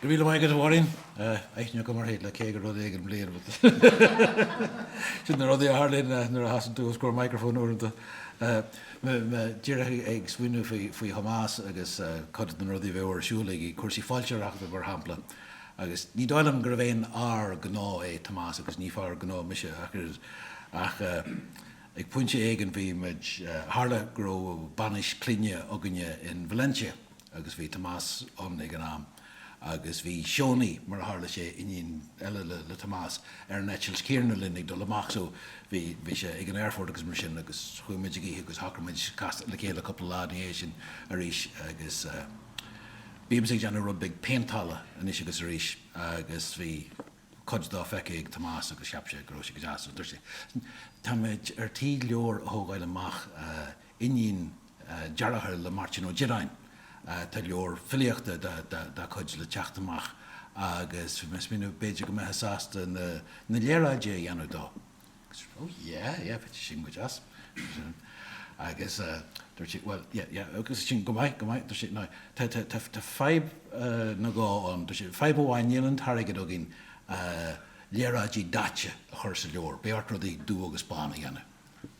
Go raibh míle maith agat, a Mháirín. Aithne agam uirthi le 50 rud éigin bliain. Sin na rudaí a tharlaíonn nuair a sheasann tú os comhair microphone uaireanta. Mé díreach ag smaoineamh faoi Thomás agus cuid de na rudaí a bheadh ar siúl aige, cúrsaí foilsitheoireachta mar shampla. Agus ní dóigh liom gurbh aon fhear gnó é Tomás agus ní fear gnó mise ach oiread. Ach ag pointe éigin bhí muid, tharla go raibh bainis clainne againne in Valencia. agus bhí Tomás ann ag an am agus bhí Seonie, mar a tharla sé, iníon eile le Tomás, ar an eitilt chéanna linn ag dul amach so bhí, bhí sé ag an aerfort agus mar sin agus chuaigh muid ag ithe agus shocraigh muid casadh le chéile cúpla lá ina dhiaidh sin arís agus bímse ag déanamh rud beag péinteála anois agus arís agus bhí cuid dó feicthe ag Tomás agus cheap sé go raibh sé go deas so dúirt sé, táimid ar tí leabhar a thógáil amach, iníon deartháir le Máirtín Ó Direáin. Tá leabhar filíochta dá cuid le teacht amach agus bhí mé ag smaoineamh b'fhéidir go mbeifeá sásta na léaráidí a dhéanamh dó. Agus oh yeah, yeah, bheadh sin go deas. Agus dúirt sé, well, yeah, yeah, agus sin go maith, go maith. Dúirt sé, now, tá, tá, tá, tá fadhb nó dhó ann. Dúirt sé, fadhb amháin, níl an t-airgead againn léaráidí daite a chur sa leabhar. Beidh ort rudaí dubh agus bán a dhéanamh.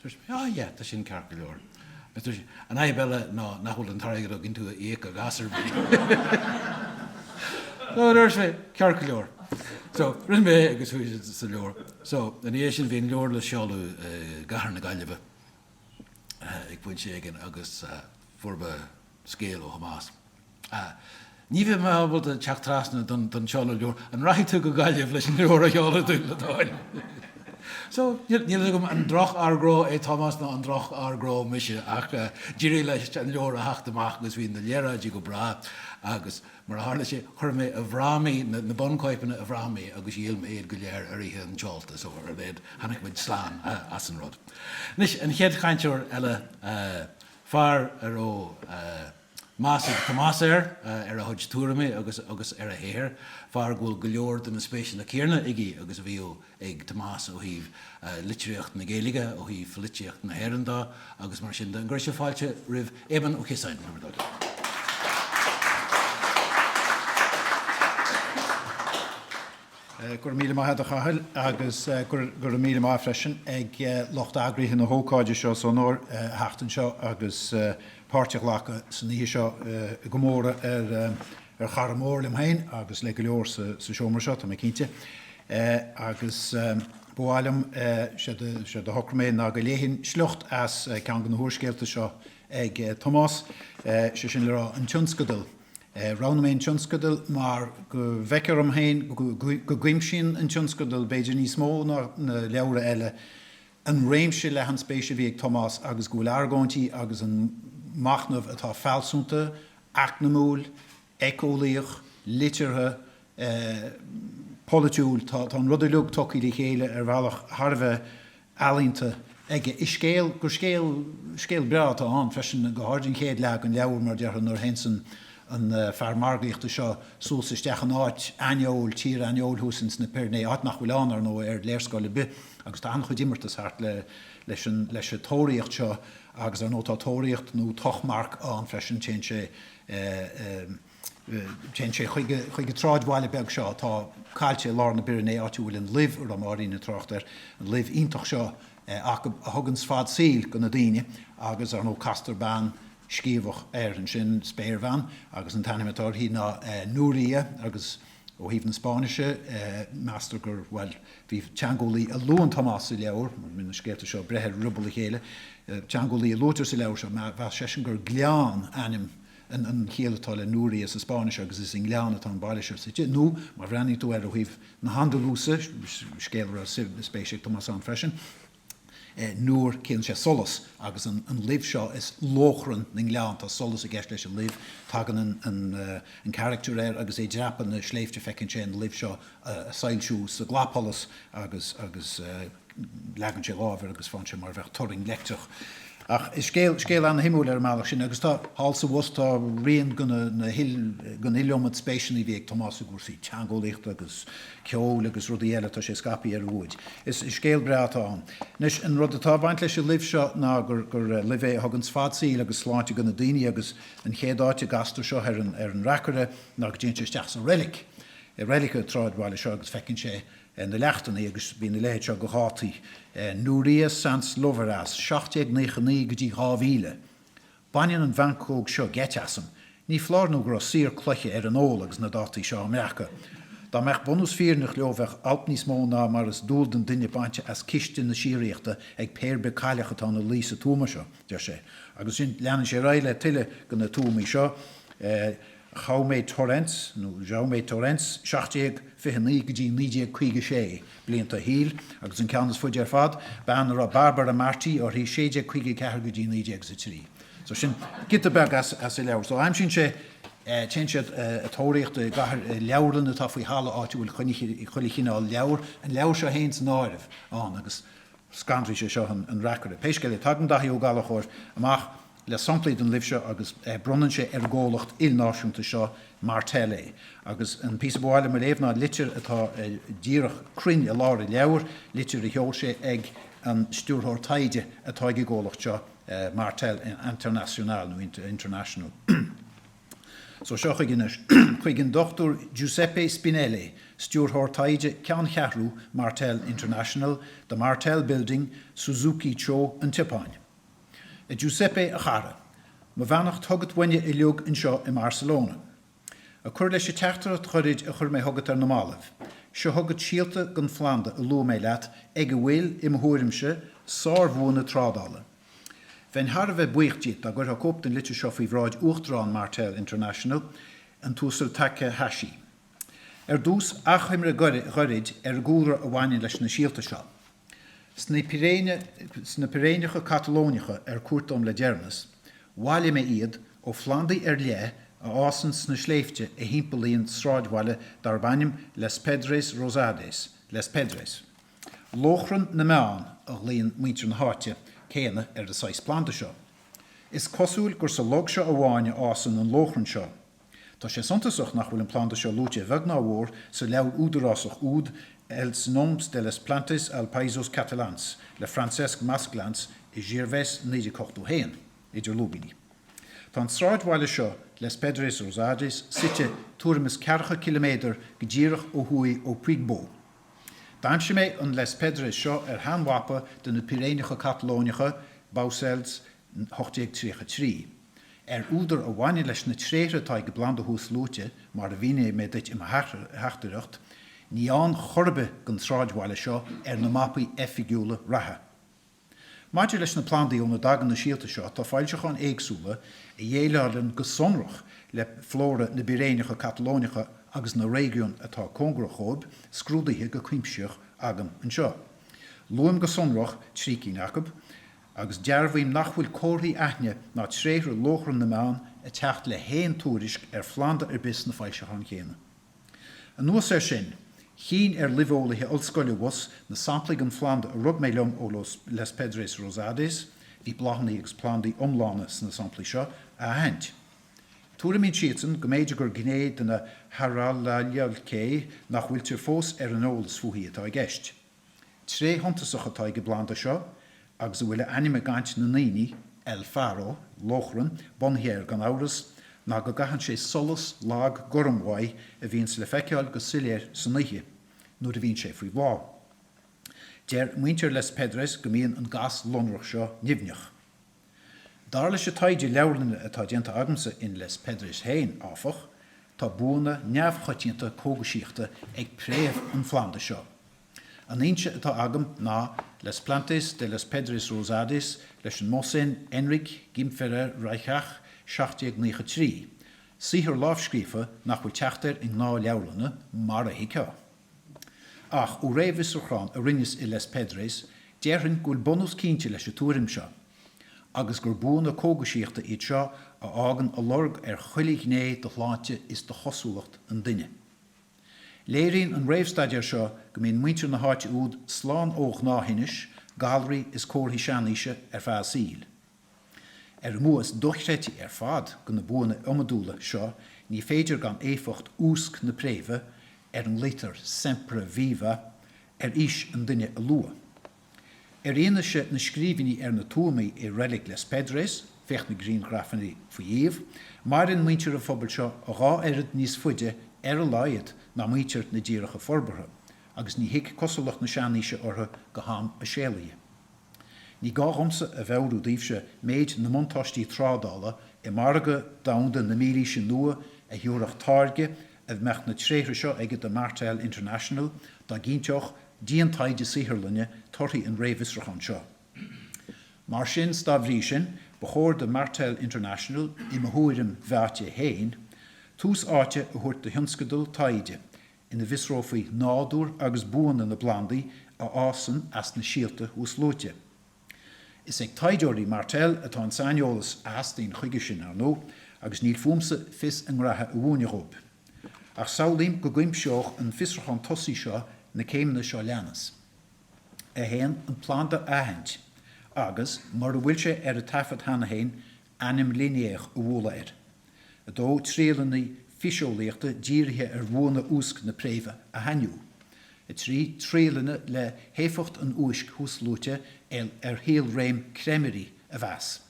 Dúirt mé, ah yeah, tá sin ceart go leor. Agus dúirt sé, an fhadhb eile ná nach bhfuil an t-airgead againn tú a íoc as ar bith. So dúirt mé, ceart go leor. So rinne mé é agus chuaigh sé sa leabhar. So ina dhiaidh sin bhí an leabhar le seoladh i gcathair na Gaillimhe ag pointe éigin agus fuair mé scéal ó Thomás. Ní bheidh mé ábalta teacht trasna don seoladh leabhar. An rachaidh tú go Gaillimh leis an leabhar a sheoladh dúinn le do thoil? So, níl a fhios agam an droch-fhear gnó é Tomás nó an droch-fhear gnó mise ach d'éirigh leis an leabhar a theacht amach agus bhí na léaráidí go breá agus mar a tharla sé chuir mé i bhfrámaí, na bunchóipeanna i bhfrámaí agus dhíol mé iad go léir ar oíche an tseolta so ar a laghad tháinig muid slán as an rud. Anois an chéad chainteoir eile, fear a raibh meas ag Tomás air, ar a chuid tuairimí agus agus ar a shaothar, fear go bhfuil go leor de na spéiseanna céanna aige agus a bhíodh ag Tomás ó thaobh litríocht na Gaeilge, ó thaobh litríocht na hÉireann de agus mar sin de. An gcuirfidh sibh fáilte roimh Éamonn Ó Ciosáin, le bhur dtoil. Go raibh míle maith agat a Chathail agus go raibh míle maith freisin ag lucht eagraithe na hócáide seo as onóir a theacht anseo agus páirt a ghlacadh san oíche seo i gcomóradh ar chara mór liom féin agus le go leor sa seomra seo, tá mé cinnte. Agus ba mhaith liom, séard a shocraigh mé ná go léifinn sliocht as ceann de na húrscéalta seo ag Tomás, sé sin le rá An Tionscadal. Roghnaigh mé an tionscadal mar go bhfeictear dom féin go gcuimsíonn an tionscadal, b'fhéidir níos mó ná na leabhra eile, an réimse leathan spéise a bhí ag Tomás agus go bhfuil argóintí agus an machnamh atá fealsúnta, eacnamúil, éiceolaíoch, liteartha, polaitiúil, tá an rud uilig tugtha le chéile ar bhealach thar a bheith ealaíonta aige i scéal gur scéal, scéal breá atá ann freisin, go háirid an chéad leath den leabhar, mar a déarfá, nuair a théanns an. an fear margaíochta seo suas isteach in áit aineoil, tír aineoil thuas ins na Pyrénées, áit nach bhfuil ann, ar ndóigh, ar léarscáil ar bith, agus tá an-chuid imeartas thart le, leis an, leis an tóraíocht seo agus ar ndóigh tá tóraíocht nó tochmarc ann freisin, téann sé, téann sé chuig, chuig an tsráidbhaile beag seo atá caillte i lár na bPyrénées, áit a bhfuil an luibh a raibh Máirín ag trácht air, an luibh iontach seo acu a thuganns fad saoil go na daoine agus ar ndóigh castar bean sciamhach air ansin, spéirbhean, agus an t-ainm atá uirthi ná Núria agus ó thaobh na Spáinnise, meastar gur, bhuel, bhí teangeolaí a luann Tomás sa leabhar, mar bíonn na scéalta seo ag breith ar ruball a chéile, teangeolaí a luaitear sa leabhar seo, mheas seisean gur gleann ainm an chiall atá le Núria sa Spáinnis agus is i ngleann atá an baile seo suite, nó má bhreathnaíonn tú air ó thaobh na hAndalúise, scéal a raibh spéis ag Tomás ann freisin, Nur, ciallaíonn sé solas, agus an luibh seo is lóchrann na ngleann, tá solas i gceist leis an luibh, tagann an character air agus é ag dreapadh na sléibhte, feiceann sé an luibh seo ag soilsiú sa gclapsholas agus agus leagann sé lámh air agus faigheann sé mar a bheadh turraing leictreach. Ach is scéal, scéal ana-shuimiúil ar an mbealach sin agus tá, thall is abhus, tá rian den, na hil, den iliomad spéiseanna a bhí ag Tomás i gcúrsaí teangeolaíochta agus ceoil agus rudaí eile, tá sé scaipthe ar a fhuaid. Is scéal breá atá ann. Anois, an rud atá ag baint leis an luibh seo ná gur, gur luibh é a thuganns fad saoil agus sláinte do na daoine agus an chéad áit a gcastar seo ar an, ar an reacaire ná go dtéann sé isteach sa reilig, i reilig an tsráidbhaile seo agus feiceann sé na leachtanna agus bíonn a leithéid seo de dhátaí, Núria Sans Lloveras, 1799 go dtí 2000. Baineann an mheancóg seo geit asam. Ní foláir nó go raibh saor cloiche ar an ól agus na dátaí seo á mbreacadh. Dá mbeadh bunús fírinneach leo bheadh alt níos mó ná mar is dual don duine bainte as ciste na síoraíochta ag pé ar bith cailleach atá ina luí sa tuama seo, deir sé. Agus sin, leanann sé ar aghaidh le tuilleadh de na tuamaí seo. Jaume Torrents, nó Jaume Torrents, 1729 go dtí 1956, blianta a shaoil, agus an ceann is faide ar fad, bean a raibh Bàrbara Martí uirthi, 1654 go dtí 1903. So sin giota beag as an leabhar. So aimsíonn sé, téann siad ag tóraíocht i gcathair, i leabharlann atá faoi thalamh áit a bhfuil chuile chineál leabhar, an leabhar seo féin san áireamh, ann agus scanraíonn sé seo an reacaire. Pé scéal é, tagann Daithí Ó Gallchóir amach le samplaí den luibh seo agus bronnann sé ar an gcomhlacht ilnáisiúnta seo, Martell é. Agus an píosa ba mhaith liom a léamh ná litir atá díreach cruinn i lár an leabhair, litir a sheol sé ag an stiúrthóir taighde atá ag an gcomhlacht seo, Martell Internacional nó International. So seo chuige anois. Chuig an Dr Giuseppe Spinelli, Stiúrthóir Taighde, Ceanncheathrú Martell International, The Martell Building, Suzuki-cho, An tSeapáin. A Giuseppe, a chara. Mo bheannacht chugat uainne uilig anseo i mBarcelona. Ag cur leis an teachtaireacht ghairid a chuir mé chugat ar na mallaibh, seo chugat síolta den phlanda a luaigh mé leat, ag a bhfuil, i mo thuairimse, sárbhuanna trádála. Bheinn thar a bheith buíoch díot dá gcuirfeá cóip den litir seo faoi bhráid Uachtarán Martell International, an tUasal Takehashi. Ar dtús, achoimre ghairid ar an gcúlra a bhaineann leis na síolta seo. Sna Piréineacha Catalóineacha ar cuairt dom le deireanas, bhailigh mé iad ó phlandaí ar leith a fhásann sna sléibhte a thimpeallaíonn sráidbhaile darb ainm Les Pedres Rosades, Les Pedres. Lóchrann na mbeann a ghlaonn muintir na háite céanna ar an saghas planda seo. Is cosúil gur sa log seo amháin a fhásann an lóchrann seo. Tá sé suntasach nach bhfuil an planda seo luaite a bheag ná a mhór sa leabhar údarásach úd Els noms de les plantes als Països Catalans le Francesc Masclans i Girvès 1981, idir lúibíní. Tá an sráidbhaile seo, Les Pedres Rosades, suite tuairim is ceathracha ciliméadar go díreach ó thuaidh ó Puigbo. D'aimsigh mé an Les Pedres seo ar sheanmhapa de na Piréineacha Catalóineacha, Baucells 1833. Ar údar a bhaineann leis na tréithre atá ag an bplanda thuasluaite, mar a mhínigh mé duit i mo theachtaireacht, ní ann chor ar bith don sráidbhaile seo ar na mapaí oifigiúla reatha. Maidir leis na plandaí óna dtagann na síolta seo, tá foilseacháin éagsúla a dhéileálann go sonrach le flóra na bPiréineacha Catalóineacha agus na réigiún atá cóngarach dhóibh scrúdaithe go cuimsitheach agam anseo. Luaim go sonrach 3 cinn acu. agus dearbhaím nach bhfuil comharthaí aithne ná tréithre lóchrann na mbeann ag teacht le haon tuairisc ar phlanda ar bith sna foilseacháin chéanna. Anuas air sin, chinn ar luibheolaithe ollscoile abhus na samplaí den phlanda a rug mé liom ó Les Pedres Rosades, bhí bláthanna agus plandaí iomlána sna samplaí seo, a aithint. Tuairimíonn siadsan go mb'fhéidir gur gné de na hAraliaceae nach bhfuiltear fós ar an eolas fúithi atá i gceist. Tréith shuntasach atá ag an bplanda seo, agus a bhfuil a ainm i gcaint na ndaoine, El Faro, lóchrann, bunaithe air gan amhras, ná go gcaitheann sé solas lag gorm uaidh a bhíonns le feiceáil go soiléir san oíche, nuair a bhíonn sé faoi bhláth. Deir muintir Les Pedres go mbíonn an gas lonrach seo nimhneach. Dar leis an taighde leabharlainne atá déanta agamsa in Les Pedres féin, áfach, tá buanna neamhchoitianta cógaisíochta ag préamh an phlanda seo. An fhoinse atá agam ná Les Plantes de les Pedres Rosades leis an Mossèn Enric Gimferrer Reixach, 1793, saothar lámhscríofa nach bhfuil teacht air i ngnáthleabharlanna, mar a thuigfeá. Ach ó réamhfhiosrúchán a rinneas i Les Pedres, déarfainn go bhfuil bunús cinnte leis an tuairim seo, agus gur buanna cógaisíochta iad seo a fhágann a lorg ar chuile ghné de shláinte is de chosúlacht an duine. Léiríonn an réamhstaidéar seo go mbíonn muintir na háite úd slán ó ghnáththinnis, galraí is comharthaí seanaoise ar feadh a saoil. Ar an mbua is dochreidtí ar fad de na buanna iomadúla seo ní féidir gan éifeacht úsc na préimhe, ar a nglaoitear Sempreviva, ar aois an duine a lua. Ar fhianaise na scríbhinní ar na tuamaí i reilig Les Pedres, féach na grianghrafanna faoi iamh, maireann muintir an phobail seo a dhá oiread níos faide ar a laghad ná muintir na dtíreacha forbartha, agus ní thig cosúlacht na seanaoise orthu go ham a séalaithe. Ní gá dhomsa a mheabhrú daoibhse méid na mbuntáistí trádála i margadh domhanda na mílaoise nua a thabharfadh táirge a mbeadh na tréithre seo aige do Martell International dá gcinnteodh dian-taighde saotharlainne torthaí an réamhfhiosrúcháin seo. Mar sin 's dá bhrí sin, ba chóir do Martell International, i mo thuairim mheáite féin, tús áite a thabhairt do thionscadal taighde ina bhfiosrófaí nádúr agus buanna na bplandaí a fhásann as na síolta thuasluaite. Is ag taighdeoirí Martell atá an saineolas a theastaíonn chuige sin, ar ndóigh, agus níl fúmsa fios a ngraithe a mhúineadh dhóibh. Ach samhlaím go gcuimseodh an fiosrúchán tosaigh seo na céimeanna seo leanas. 1. An planda a aithint agus, mura bhfuil sé ar an taifead cheana féin, ainm Linnéach a bhualadh air. 2. Triaileanna fiseolaíochta dírithe ar bhuanna úsc na préimhe a shainiú. 3. Triaileanna le héifeacht an úisc thuasluaite ar shaolréim creimirí a mheas.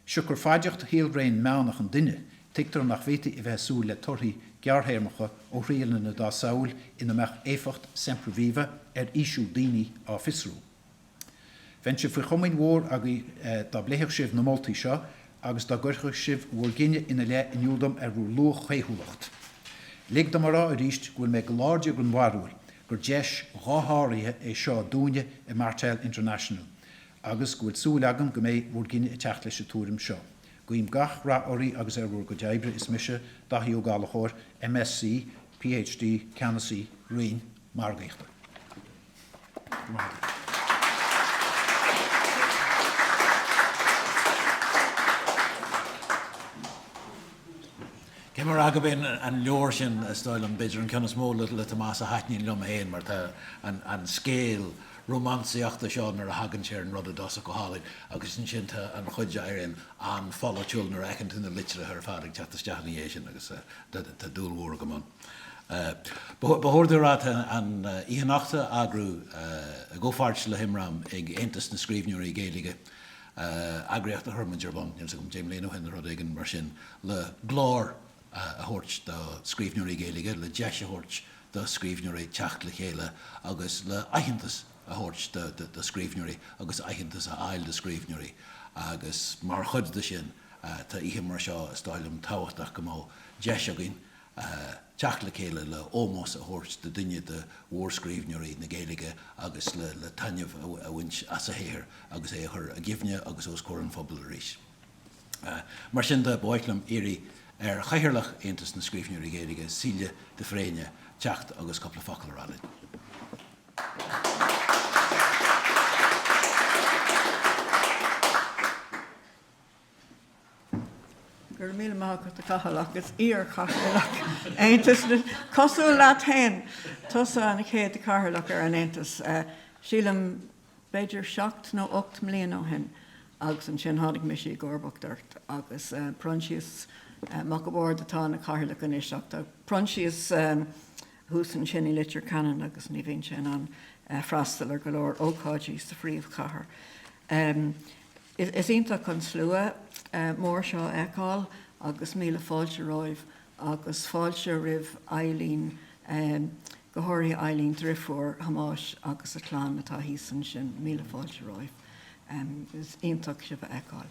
Siocair faideacht shaolréim meánach an duine, tuigtear nach bhféadfaí a bheith ag súil le torthaí gearrthéarmacha ó thriaileanna dá samhail ina mbeadh éifeacht Sempreviva ar aoisiú daoine á fiosrú. Bheinnse faoi chomaoin mhór agaibh dá bpléifeadh sibh na moltaí seo agus dá gcuirfeadh sibh bhur gcinneadh ina leith in iúl dom ar bhur luathchaothúlacht. Lig dom a rá arís go bhfuil mé go láidir den bharúil gur deis dhosháraithe é seo dúinne i Martell International agus go bhfuil súil agam go mbeidh bhur gcinneadh ag teacht leis an tuairim seo. Guím gach rath oraibh agus ar bhur gcuid oibre. Is mise, Daithí Ó Gallchóir, MSc, PhD, Ceannasaí, Roinn Margaíochta. Caithfidh mé a rá gurb é an leabhar sin, is dóigh liom, b'fhéidir an ceann is mó le Tomás a thaitníonn liom féin mar tá an scéal rómánsaíochta seo nuair a thagann sé ar an rud i dtosach go hálainn agus ansin tá an chuid a éiríonn an-pholaitiúil nuair a fheiceann tú na litreacha ar fad ag teacht isteach ina dhiaidh sin agus tá dúil mhór agam ann. Ba chóir domh a rá tá an oíche anocht á eagrú i gcomhpháirt le hImram ag Aontas na Scríbhneoirí Gaeilge, eagraíocht a chuir muid ar bun, níl 's agam, 10 mbliana ó shin nó rud éigin mar sin, le glór a thabhairt do scríbhneoirí Gaeilge, le deis a thabhairt do scríbhneoirí teacht le chéile agus le aitheantas a thabhairt do scríbhneoirí agus aitheantas a fháil do scríbhneoirí agus mar chuid de sin tá oíche mar seo is dóigh liom tábhachtach go mbeadh deis againn teacht le chéile le ómós a thabhairt do duine de mhórscríbhneoirí na Gaeilge agus le taitneamh a bhaint as a shaothar agus é a chur i gcuimhne agus os comhair an phobail arís. Mar sin de, ba mhaith liom iarraidh ar Chathaoirleach Aontas na Scríbhneoirí Gaeilge, Síle de Fréine, teacht agus cúpla focal a rá linn. Go raibh míle maith agat a Chathail agus iar-chathaoirleach Aontas na, cosúil leat féin, tusa an chéad chathaoirleach ar an Aontas, sílim b'fhéidir seacht nó 8 mbliana ó shin agus ansin tháinig mise i gcomharbacht ort agus Proinsias. Mac a' Bhaird atá ina chathaoirleach anois ach tá Proinsias thuas ansin i Leitir Ceanainn agus ní bhíonn sé in ann freastal ar go leor ócáidí sa phríomhchathair. Is iontach an slua mór seo a fheiceáil agus míle fáilte romhaibh agus fáilte roimh Eileen, go háirithe Eileen, driofúr Thomáis agus a clann atá thíos ansin. Míle fáilte romhaibh. Is iontach sibh a fheiceáil.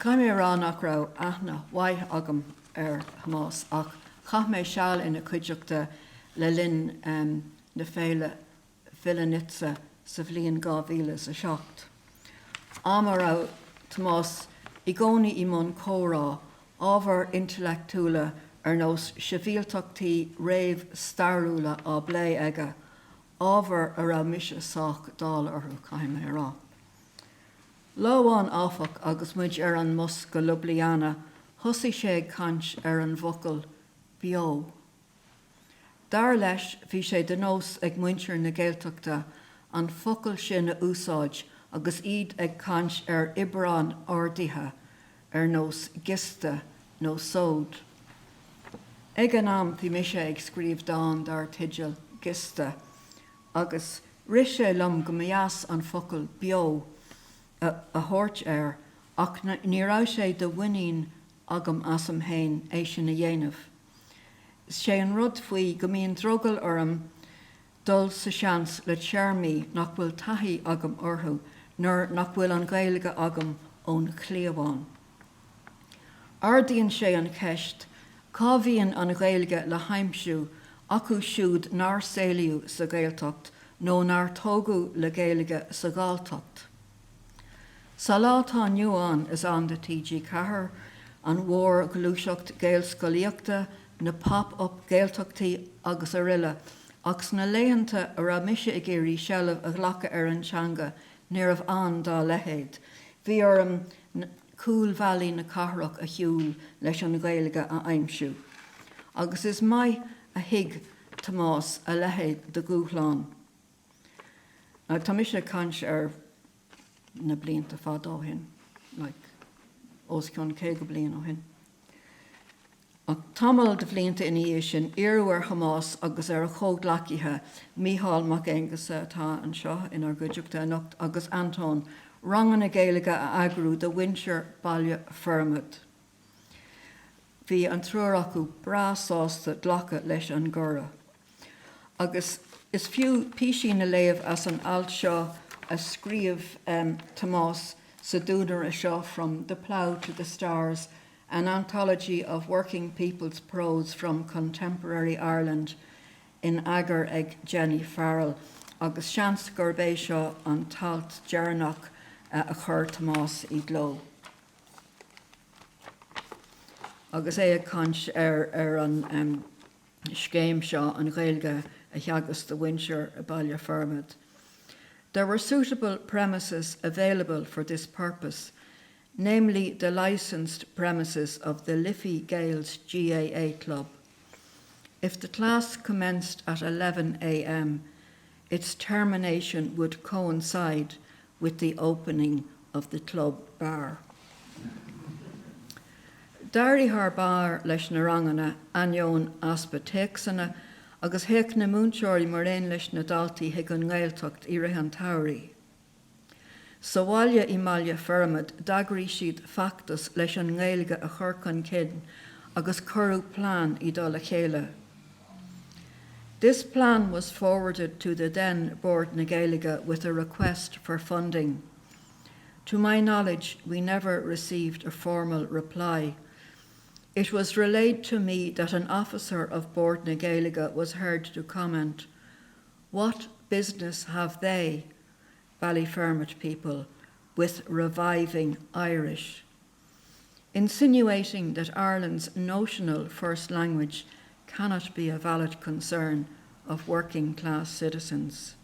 Caithfidh mé a rá nach raibh aithne mhaith agam ar Thomás ach chaith mé seal ina chuideachta le linn na féile Vilenica sa bhliain 2007, am a raibh Tomás i gcónaí i mbun comhrá, ábhair intleachtúla ar nós sibhialtachtaí réamh-stairiúla á bplé aige, ábhair a raibh mise sách dall orthu, caithfidh mé a rá. Lá amháin, áfach, agus muid ar an mbus go Ljubljana, thosaigh sé ag caint ar an bhfocal 'beo'. Dar leis, bhí sé de nós ag muintir na Gaeltachta an focal sin a úsáid agus iad ag caint ar oibreáin ardaithe ar nós 'giosta' nó 'sód'. Ag an am bhí mise ag scríobh dán dar teideal 'Giosta' agus rith sé liom go mba dheas an focal 'beo' a thabhairt air ach ní raibh sé de mhuinín agam asam féin é sin a dhéanamh. 'Sé an rud faoi go mbíonn drogall orm dul sa seans le téarmaí nach bhfuil taithí agam orthu nuair nach bhfuil an Ghaeilge agam ón chliabhán. Ardaíonn sé an cheist, cá bhíonn an Ghaeilge le haimsiú acu siúd nár saolaíodh sa Ghaeltacht nó nár tógadh le Gaeilge sa Ghalltacht? Sa lá atá inniu ann, is ann do TG4, an mhórghluaiseacht Gaelscolaíochta, na pop-up Gaeltachtaí agus aroile ach sna laethanta a raibh mise ag iarraidh seilbh a ghlacadh ar an teanga níorbh ann dá leithéid. Bhí orm cúlbhealaí na cathrach a shiúl leis an Ghaeilge a aimsiú. Agus is maith a thuig Tomás a leithéid de dhúshlán. Now tá mise ag caint ar na blianta fada ó shin, like os cionn 50 bliain ó shin. Ach tamall de bhlianta ina dhiaidh sin, iarradh ar Thomás agus ar a chomhghleacaithe, Mícheál Mac Aonghusa atá anseo inár gcuideachta anocht agus Antóin, ranganna Gaeilge a eagrú do mhuintir Baile Formaid. Bhí an triúr acu breá sásta glacadh leis an gcuireadh. Agus is fiú písín a léamh as an alt seo a scríobh Tomás sa duanaire seo From the Plough to the Stars, An Anthology of Working People's Prose from Contemporary Ireland in eagar ag Jenny Farrell agus seans gurb é seo an t-alt deireanach a chuir Tomás i gcló. Agus é ag caint ar an scéim seo an Ghaeilge a theagasc do mhuintir Baile Formaid. There were suitable premises available for this purpose, namely the licensed premises of the Liffey Gaels GAA Club. If the class commenced at 11 a.m., its termination would coincide with the opening of the club bar. D'éirigh thar barr leis na ranganna, ainneoin easpa téacsanna, agus théadh na múinteoirí mar aon leis na daltaí chuig an nGaeltacht i rith an tsamhraidh. Sa bhaile i mBaile Formaid d'eagraigh siad feachtas leis an nGaeilge a chur chun cinn agus cuireadh plean i dtoll a chéile. This plan was forwarded to the then Bord na Gaeilge with a request for funding. To my knowledge, we never received a formal reply. It was relayed to me that an officer of Bord na Gaeilge was heard to comment, What business have they, Ballyfermot people, with reviving Irish? Insinuating that Ireland's notional first language cannot be a valid concern of working class citizens.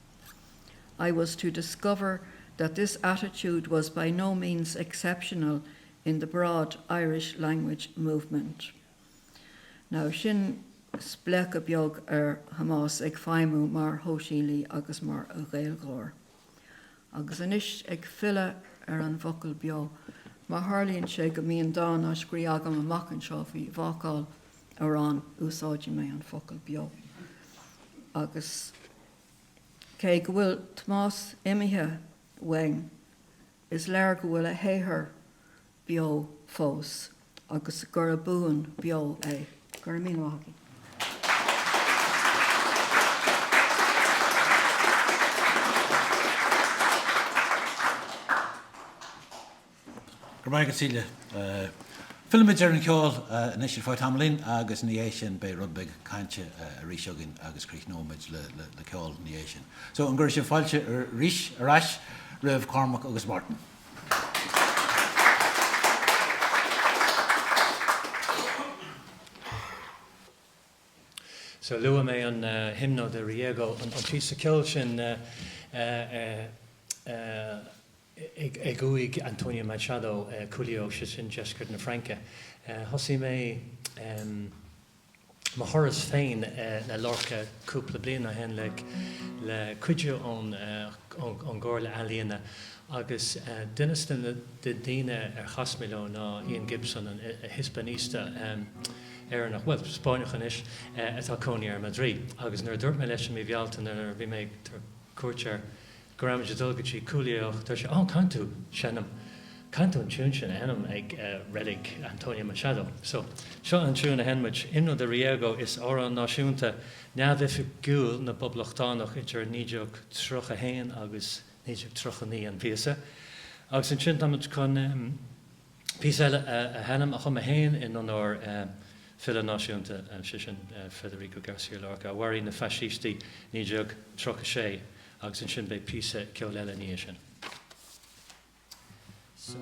I was to discover that this attitude was by no means exceptional in the broad Irish language movement. Now sin spléachadh beag ar Thomás ag feidhmiú mar shóisialaí agus mar Ghaeilgeoir. Agus anois ag filleadh. ar an bhfocal beo. Má tharlaíonn sé go mbíonn dán á scríobh agam amach anseo faoi bhácáil aráin, úsáidfidh mé an focal beo. Agus cé go bhfuil Tomás imithe uainn, is léir go bhfuil a shaothar beo fós agus gurb buan beo é. Go raibh míle maith agaibh. Go raibh maith agat Síle. Fillfimid ar an cheol anois ar feadh tamaillín agus ina dhiaidh sin beidh rud beag cainte arís againn agus críochnóimid le ceol ina dhiaidh sin. So an gcuirfidh sibh fáilte arís ar ais roimh Cormac agus Martin. So luaigh mé an Himno de Riego, an píosa ceoil sin ag uaigh Antonio Machado, Culiau, sé sin deisceart na Fraince. Thosaigh mé mo thuras féin le Lorca cúpla bliain ó shin le cuidiú ón gComhairle Ealaíona agus duine de na daoine ar chas mé leo ná Ian Gibson, an Hispanista Éireannach, bhuel, Spáinneach anois, atá cónaí air i Madrid. Agus nuair a dúirt mé leis i mí Bhealtaine nuair a bhí mé ag tabhairt cuairt air go raibh muid ag dul go dtí Culiau, dúirt sé, 'Ó, caithfidh tú seinm, caithfidh tú an tiún sin a sheinm ag reilig Antonio Machado. So, seo an tiún a sheinn muid, Himno de Riego, is amhrán náisiúnta neamhoifigiúil na bPoblachtánach idir 1931 agus 1939 an píosa. Agus ansin tá muid chun píosa eile a sheinm a chum mé féin in onóir file náisiúnta, sé sin Federico Garcia Lorca, a mharaigh na faisistí 1936 agus ansin beidh píosa ceoil eile ina dhiaidh sin. So.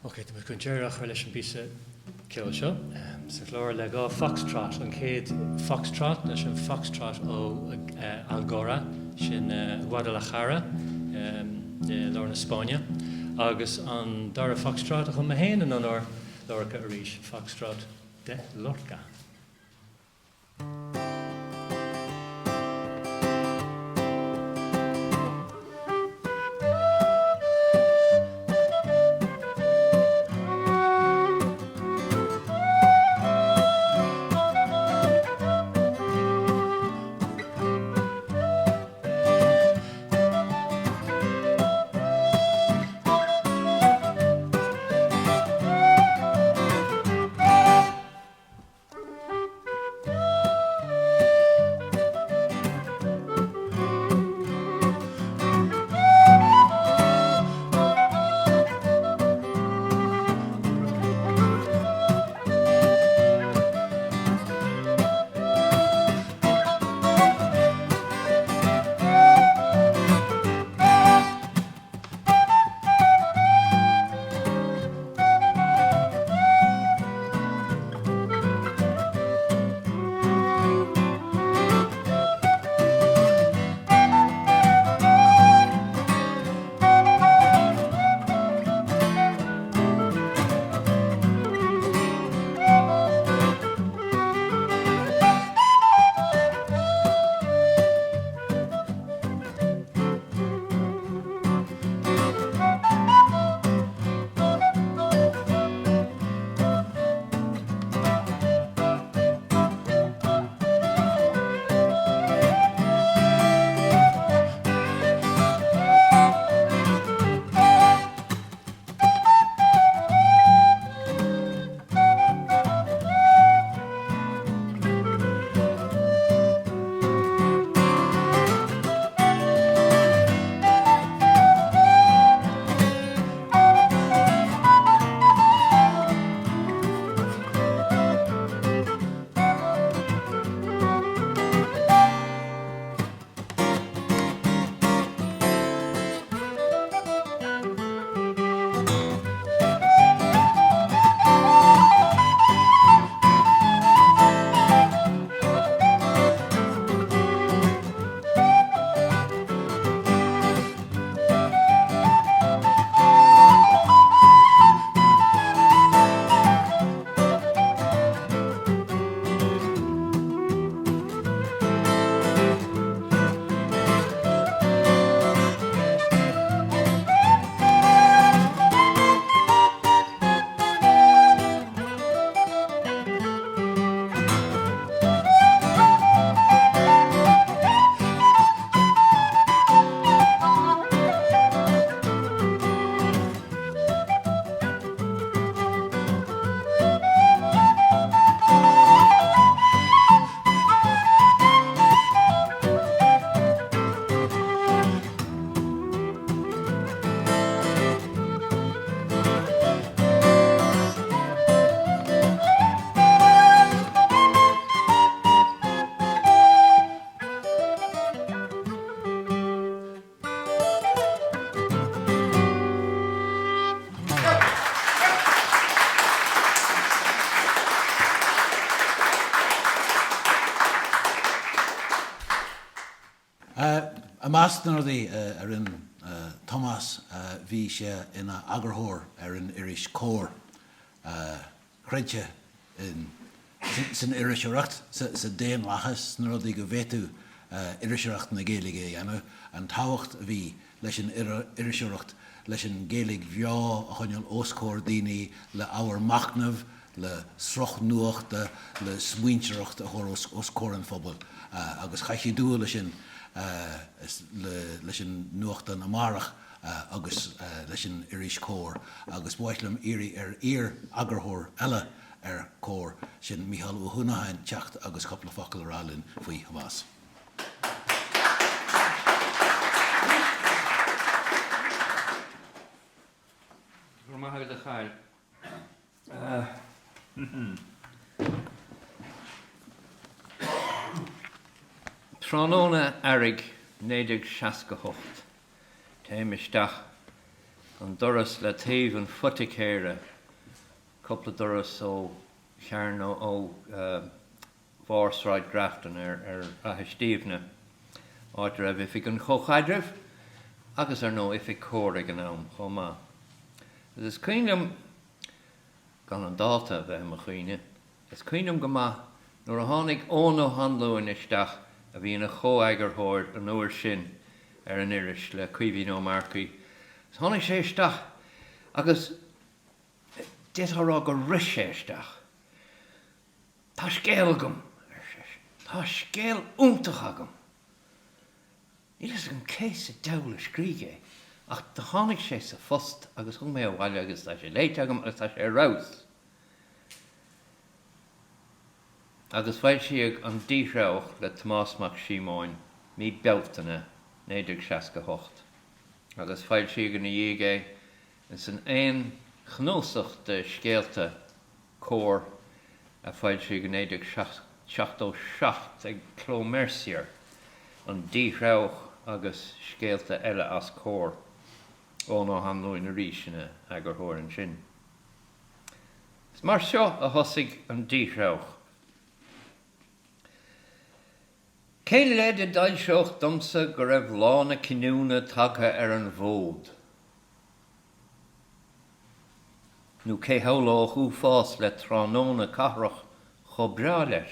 Ok, tá muid chun deireadh a chur leis an bpíosa ceoil seo sa chlár le dá foxtrot. An chéad foxtrot ná sin foxtrot ó Algora, sin Guadalajara i lár na Spáinne, agus an dara foxtrot a chum mé féin in onóir Lorca arís, Foxtrot de Lorca. measc na rudaí a rinne Tomás, bhí sé ina eagarthóir ar an iris Comhar. Chreid sé san iriseoireacht, sa daonlathas, sna rudaí go bhféadfadh iriseoireacht na Gaeilge a dhéanamh, an tábhacht a bhí leis an iriseoireacht, leis an Ghaeilge bheo a choinneáil os comhair daoine, le ábhar machnaimh, le sruth nuachta, le smaointeoireacht a chur os comhair an phobail. Agus chaith sé dua leis sin, leis an nuachtán Amárach agus leis an iris Comhar. Agus ba mhaith liom iarraidh ar iar-eagarthóir eile ar Comhar, sin Mícheál Ó hUanacháin, teacht agus cúpla focal a rá linn faoi Thomás. Go raibh maith agat a Chathail. Tráthnóna earraigh 1968, téim isteach an doras le taobh an phoiticéara, cúpla doras ó chearn ó bharr Sráid Grafton ar Fhaiche Stiabhna, áit a raibh Oifig an Chomhchaidrimh agus, ar ndóigh, Oifig Comhar ag an am chomh maith. Agus is cuimhin liom, gan an dáta a bheith i mo chuimhne, is cuimhin liom go maith nuair a tháinig Eoghan Ó hAnluain isteach a bhí ina chomh-eagarthóir an uair sin ar an iris le Caoimhín Ó Marcaigh, tháinig sé isteach agus d'fhéadfá a rá gur rith sé isteach. Tá scéal agam, ar seisean. Tá scéal iontach agam. Níl a fhios agam cé sa diabhal a scrígh é, ach do tháinig sé sa phost agus thug mé abhaile agus tá sé léite agam agus tá sé ar fheabhas. Agus foilsíodh An Díthreabhach le Tomás Mac Síomóin mí Bealtaine 1968 agus foilsíodh ina dhiaidh é ins an aon chnuasach de scéalta Comhar, a foilsíodh i 1977 ag Cló Mercier, An Díthreabhach agus Scéalta Eile as Comhar, Eoghan Ó hAnluain arís ina eagarthóir ansin. Is mar seo a thosaigh An Díthreabhach. Cén leid a d'fhoilseodh domsa go raibh lá na cinniúna tagtha ar an bhfód? Nó cé shamhlódh uafás le tráthnóna cathrach chomh breá leis?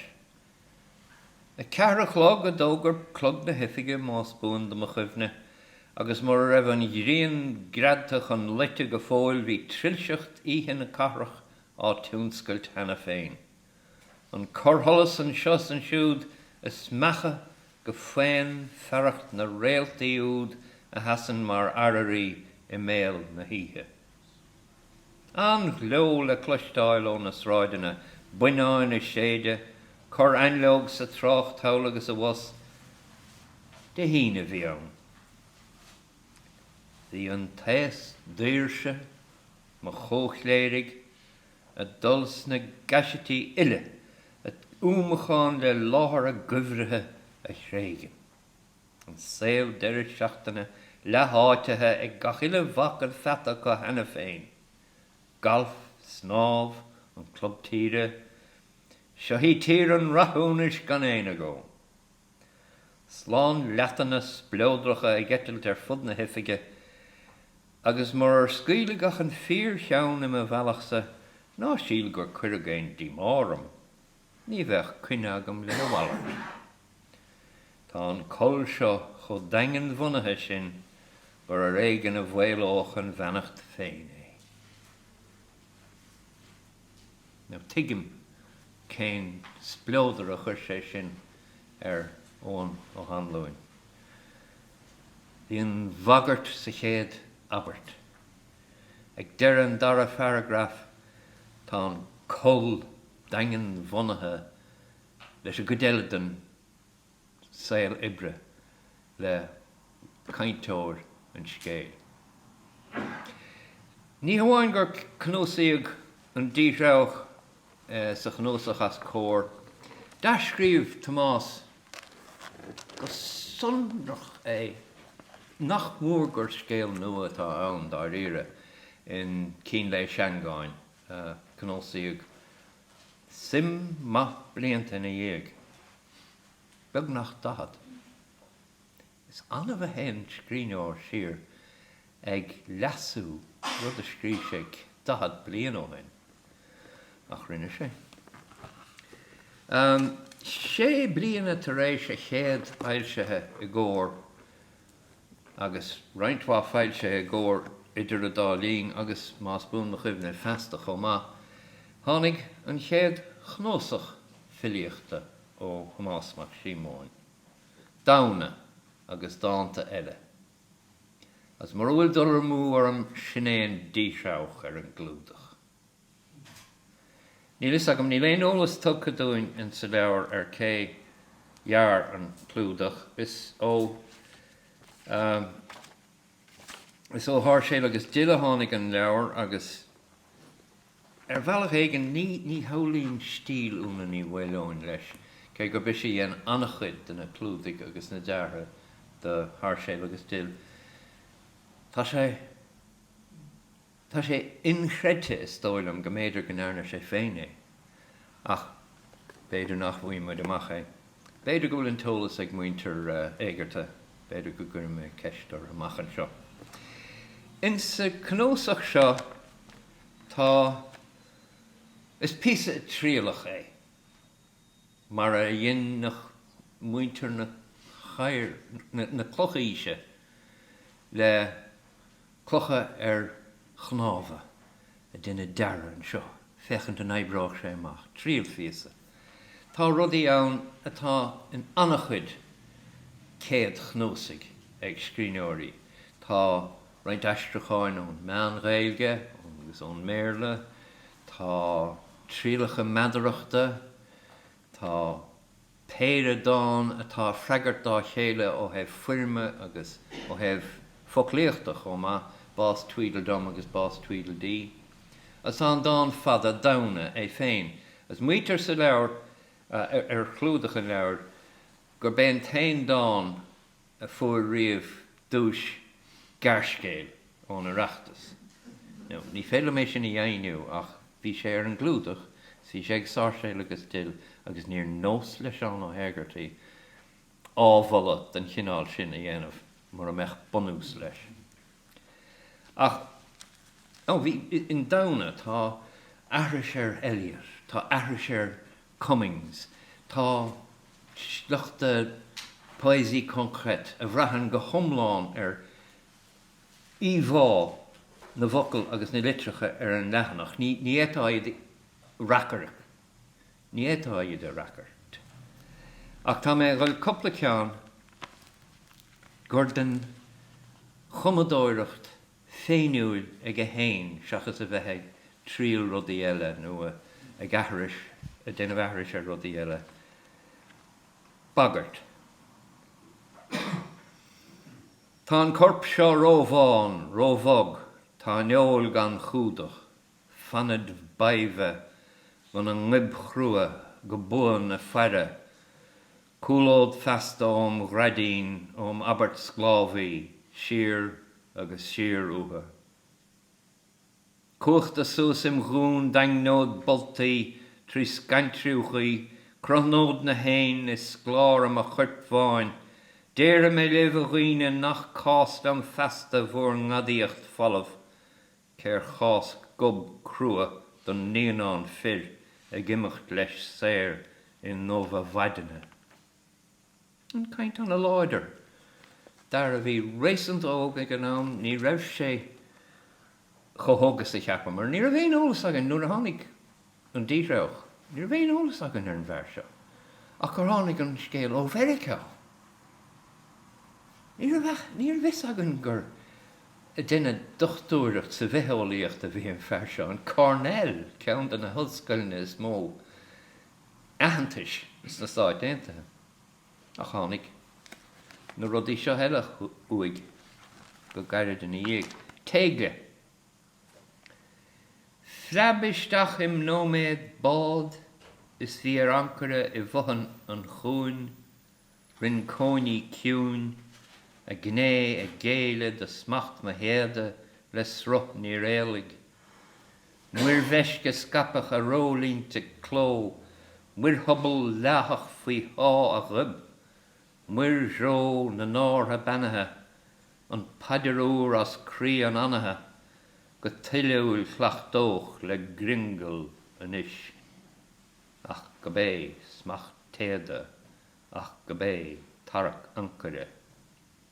A ceathair a chlog a d'fhógair clog na hoifige, más buan do mo chuimhne, agus mura raibh an ghrian greadta chun loite go fóill bhí trilseacht oíche na cathrach á tiúnscailt cheana féin. An corrsholas anseo is ansiúd ag smeachadh go faon fearacht na réaltaí úd a sheasann mar arairí i mbéal na hoíche. An-ghleo le cloisteáil ó na sráideanna, buinneáin ag séideadh, corr-fhainnleog sa trácht thall agus abhus. Dé hAoine a bhí ann. Bhí an t-aos daoirse, mo chomhchléirigh, ag dul sna gaisetí uile, ag úmachán le láthair a gcuibhrithe a thréigean. An saol deireadh seachtaine leath-áitithe ag gach uile mhac an pheata acu cheana féin. Galf, snámh, an club tíre. Seo í tír an rathúnais gan aon agó. Slán leatanna spleodracha ag eitilt ar fud na hoifige, agus murar scaoileadh ach an fíor-cheann i mo bhealachsa, ná síl gur cuireadh aon díomá orm. Ní bheadh coinne agam lena mhalairt. Tá an col seo chomh daingeanbhunaithe sin gur ar éigean a mhaolódh an bheannacht féin é. Now tuigim cén spleodar a chuir sé sin ar Eoghan Ó hAnluain. Bhí an bhagairt sa chéad abairt. Ag deireadh an dara pharagraf tá an col daingeanbhunaithe leis an gcuid eile den saol oibre le cainteoir an scéil. Ní hamháin gur cnuasaíodh An Díthreabhach sa chnuasach as Comhar, d'athscríobh Tomás go sonrach é, nach mór gur scéal nua atá ann dáiríre, in Cín Lae Seangáin, a cnuasaíodh suim maith blianta ina dhiaidh, beagnach 40. Is annamh a théann scríbhneoir siar ag leasú rud a scríobh sé 40 bliain ó shin. Ach rinne sé. Sé bliana tar éis a chéad fhoilsithe i gComhar, agus roinnt mhaith foilsithe i gComhar idir an dá linn agus, más buan mo chuimhne, Feasta chomh maith, tháinig an chéad chnuasach filíochta ó Thomás Mac Síomóin, Damhna agus Dánta Eile. Agus mura bhfuil dul amú orm, sin é an díthreabhach ar an gclúdach. Níl fhios agam, níl aon eolas tugtha dúinn in sa leabhar ar cé dhear an clúdach. Is ó is ó Sháirséal agus Dill a tháinig an leabhar agus ar bhealach éigin ní ní shamhlaím stíl Úna Ní Mhaoileoin leis, cé gurb ise a dhein an-chuid de na clúdaigh agus na deartha do Sháirséal agus Dill. Tá sé. Tá sé inchreidte, is dóigh liom, go mb'fhéidir go ndearna sé féin é. Ach b'fhéidir nach bhfaighidh muid amach é. B'fhéidir go bhfuil an t-eolas ag muintir Éigearta, b'fhéidir go gcuirfidh mé ceist orthu amach anseo. Insa cnuasach seo tá, is píosa trialach é, mar a dheineadh muintir na na clochaoise le clocha ar chnámha ag déanamh dearadh anseo, féachaint an oibreodh sé amach. Triailphíosa. Tá rudaí ann atá in an-chuid céad-chnuasaigh ag scríbhneoirí. Tá roinnt aistriúcháin ón Meán-Ghaeilge agus ón mBéarla, tá trialacha meadarachta, tá péire dán atá ag freagairt dá chéile ó thaobh foirme agus ó thaobh foclaíochta chomh maith, Bás Tweedledum agus Bás Tweedledee. Agus tá an dán fada Damhna é féin. Agus maítear sa leabhar, ar chlúdach an leabhair, gurb é an t-aon dán a fuair riamh duais gearrscéil ón Oireachtas. Now, ní féidir liom é sin a dheimhniú ach bhí sé ar an gclúdach, is bhí sé ag Sáirséal agus Dill agus níor nós le Seán Ó hÉigeartaigh ádhmholadh den chineál sin a dhéanamh mura mbeadh bunús leis. Ach, ó, bhí, in Damhna tá aithris ar Eliot, tá aithris ar Cummings, tá sliochta poésie concrète a bhraitheann go hiomlán ar íomhá na bhfocal agus na litreacha ar an leathanach. Ní fhéadfá iad a reacaireacht. Ní fhéadfá iad a reacaireacht. Ach tá mé a dhul cúpla ceann gur den chumadóireacht féiniúil aige féin seachas a bheith ag triail rudaí eile nó ag aithris, ag déanamh aithris ar rudaí eile. Bagairt. Tá an corp seo róbhán, róbhog, tá a fheoil gan chumhdach, fanaid badhbha gona ngoib chrua go buan ag faire, cúlód feasta óm ghraidín, óm abairt sclábhaí, siar agus siar uathu. Cuachta suas im dhún daingneod boltaí tri scaintriúchaí, crothnód na héin i sclára mo choirp bháin, déarfaidh mé libh a dhaoine nach cás liom feasta bhur ngadaíocht folamh, cér chás gob crua don naíonán fir ag imeacht leis saor i ndubh a mhaidine. An chaint ana-láidir. D'fhear a bhí réasúnta óg ag an am, ní raibh sé chomh hóg is a cheapamar. Ní raibh aon eolas againn nuair a tháinig an díthreabhach, ní raibh aon eolas againn ar an bhfear seo ach gur tháinig an scéal ó Mheiriceá. Ní raibh, ní raibh fhios againn gur ag déanamh dochtúireacht sa bhitheolaíocht a bhí an fear seo, in Cornell, ceann de na hollscoileanna is mó aitheantais sna Stáit Aontaithe. Ach tháinig na rudaí seo eile uaidh go gairid ina dhiaidh. Téigle. Phreab isteach im nóiméad bád is bhí ar ancaire i bhfothain an chuain Rinn cóiní ciúin, a gné ag géilleadh do smacht mo théada le sruth níor éalaigh. Muirmheisce scaipeadh a rólínte cló, muirshuball leáthach faoi sháith a ghoib. Muirdhreó na nGártha Beannaithe, an phaidir úr as croí an anaithe go toiliúil chleachtódh le gringeall anois. Ach go b'é smacht téada, ach go b'é tarrac ancaire.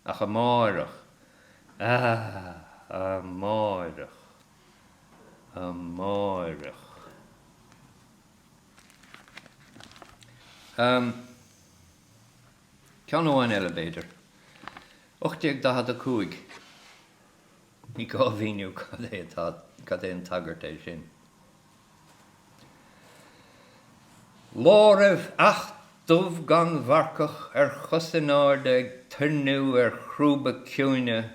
Ach amáireach, ah, amáireach, amáireach. Ceann amháin eile, b'fhéidir. 1845. Ní gá a mhíniú cad é atá, cad é an tagairt é sin. Lá raibh each dubh gan mharcach ar chos in airde ag toirniú ar chrúba ciúine,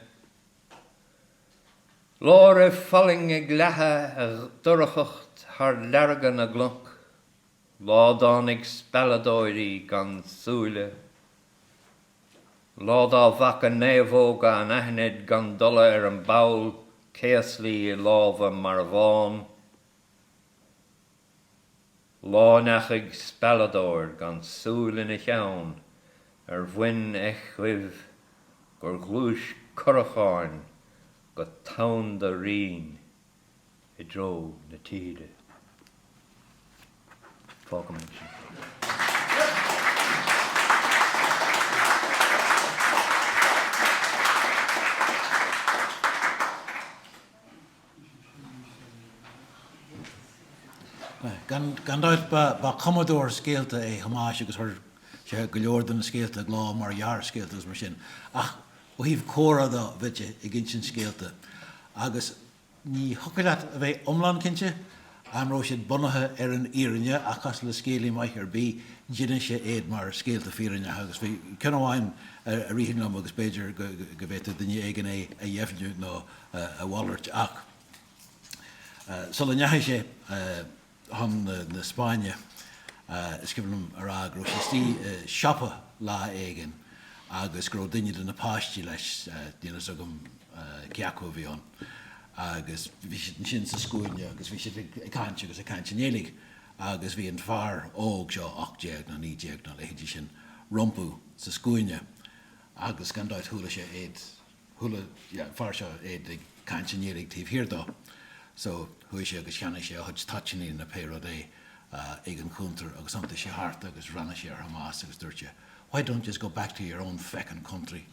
Lá raibh fallaing ag leathadh a dorchacht thar learga na gcnoc, lá dtáinig spealadóirí gan súile, lá dá bhfaca naomhóga anaithnid gan dola ar an bpoll céaslaí i lámha marbhán, Lá ndeachaigh spealadóir gan súil ina cheann ar mhuin eich dhuibh gur ghluais curacháin go domhanda righin i dtreo na tíre. Fágfaidh mé ansin. Gan dabht ba chumadóir scéalta é Tomás agus chuir sé go leor de na scéalta i gcló mar ghearrscéalta agus mar sin. Ach ó thaobh comhrá de, bheadh sé ag insint scéalta agus ní thiocfadh leat a bheith iomlán cinnte an raibh siad bunaithe ar an fhírinne ach cosúil le scéalaí maith ar bith, d'inis sé iad mar scéalta fírinneacha agus bhí ceann amháin a ritheann liom agus b'fhéidir go bhféadfadh duine éigin é a dheimhniú nó a mhalairt ach sula ndeachaigh sé chun na Spáinne is cuimhin liom a rá go raibh sé istigh i siopa lá éigin agus go raibh duine de na páistí leis, níl a fhios agam cé acu a bhí ann, agus bhí siad ansin sa scuaine agus bhí siad ag caint agus ag caint i nGaeilge agus bhí an fear óg seo, 18 nó 19 nó a leithéidí sin, rompu sa scuaine agus gan dabht chuala sé iad Chuala an fear seo iad ag caint i nGaeilge taobh thiar dó. So, chuaigh sé agus cheannaigh sé a chuid toitíní nó pé rud é ag an chuntar agus thiontaigh sé thart agus bhreathnaigh sé ar Thomás agus dúirt sé, Why don't yous go back to your own feckin' country?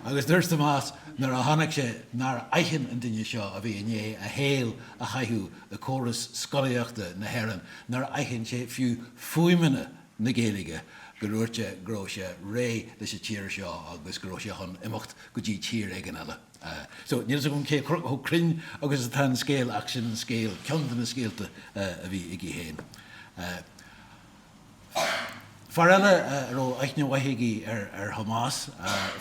Agus dúirt Tomás nuair a chonaic sé nár aithin an duine seo a bhí i ndiaidh a shaol a chaitheamh i córas scolaíochta na hÉireann, nár aithin sé fiú fuaimeanna na Gaeilge, go ndúirt sé go raibh sé réidh leis an tír seo agus go raibh sé chun imeacht go dtí tír éigin eile. So, níl a fhios agam cé chomh cruinn agus atá an scéal ach sin an scéal, ceann de na scéalta a bhí aige féin. Fear eile a raibh aithne mhaith aige ar Thomás,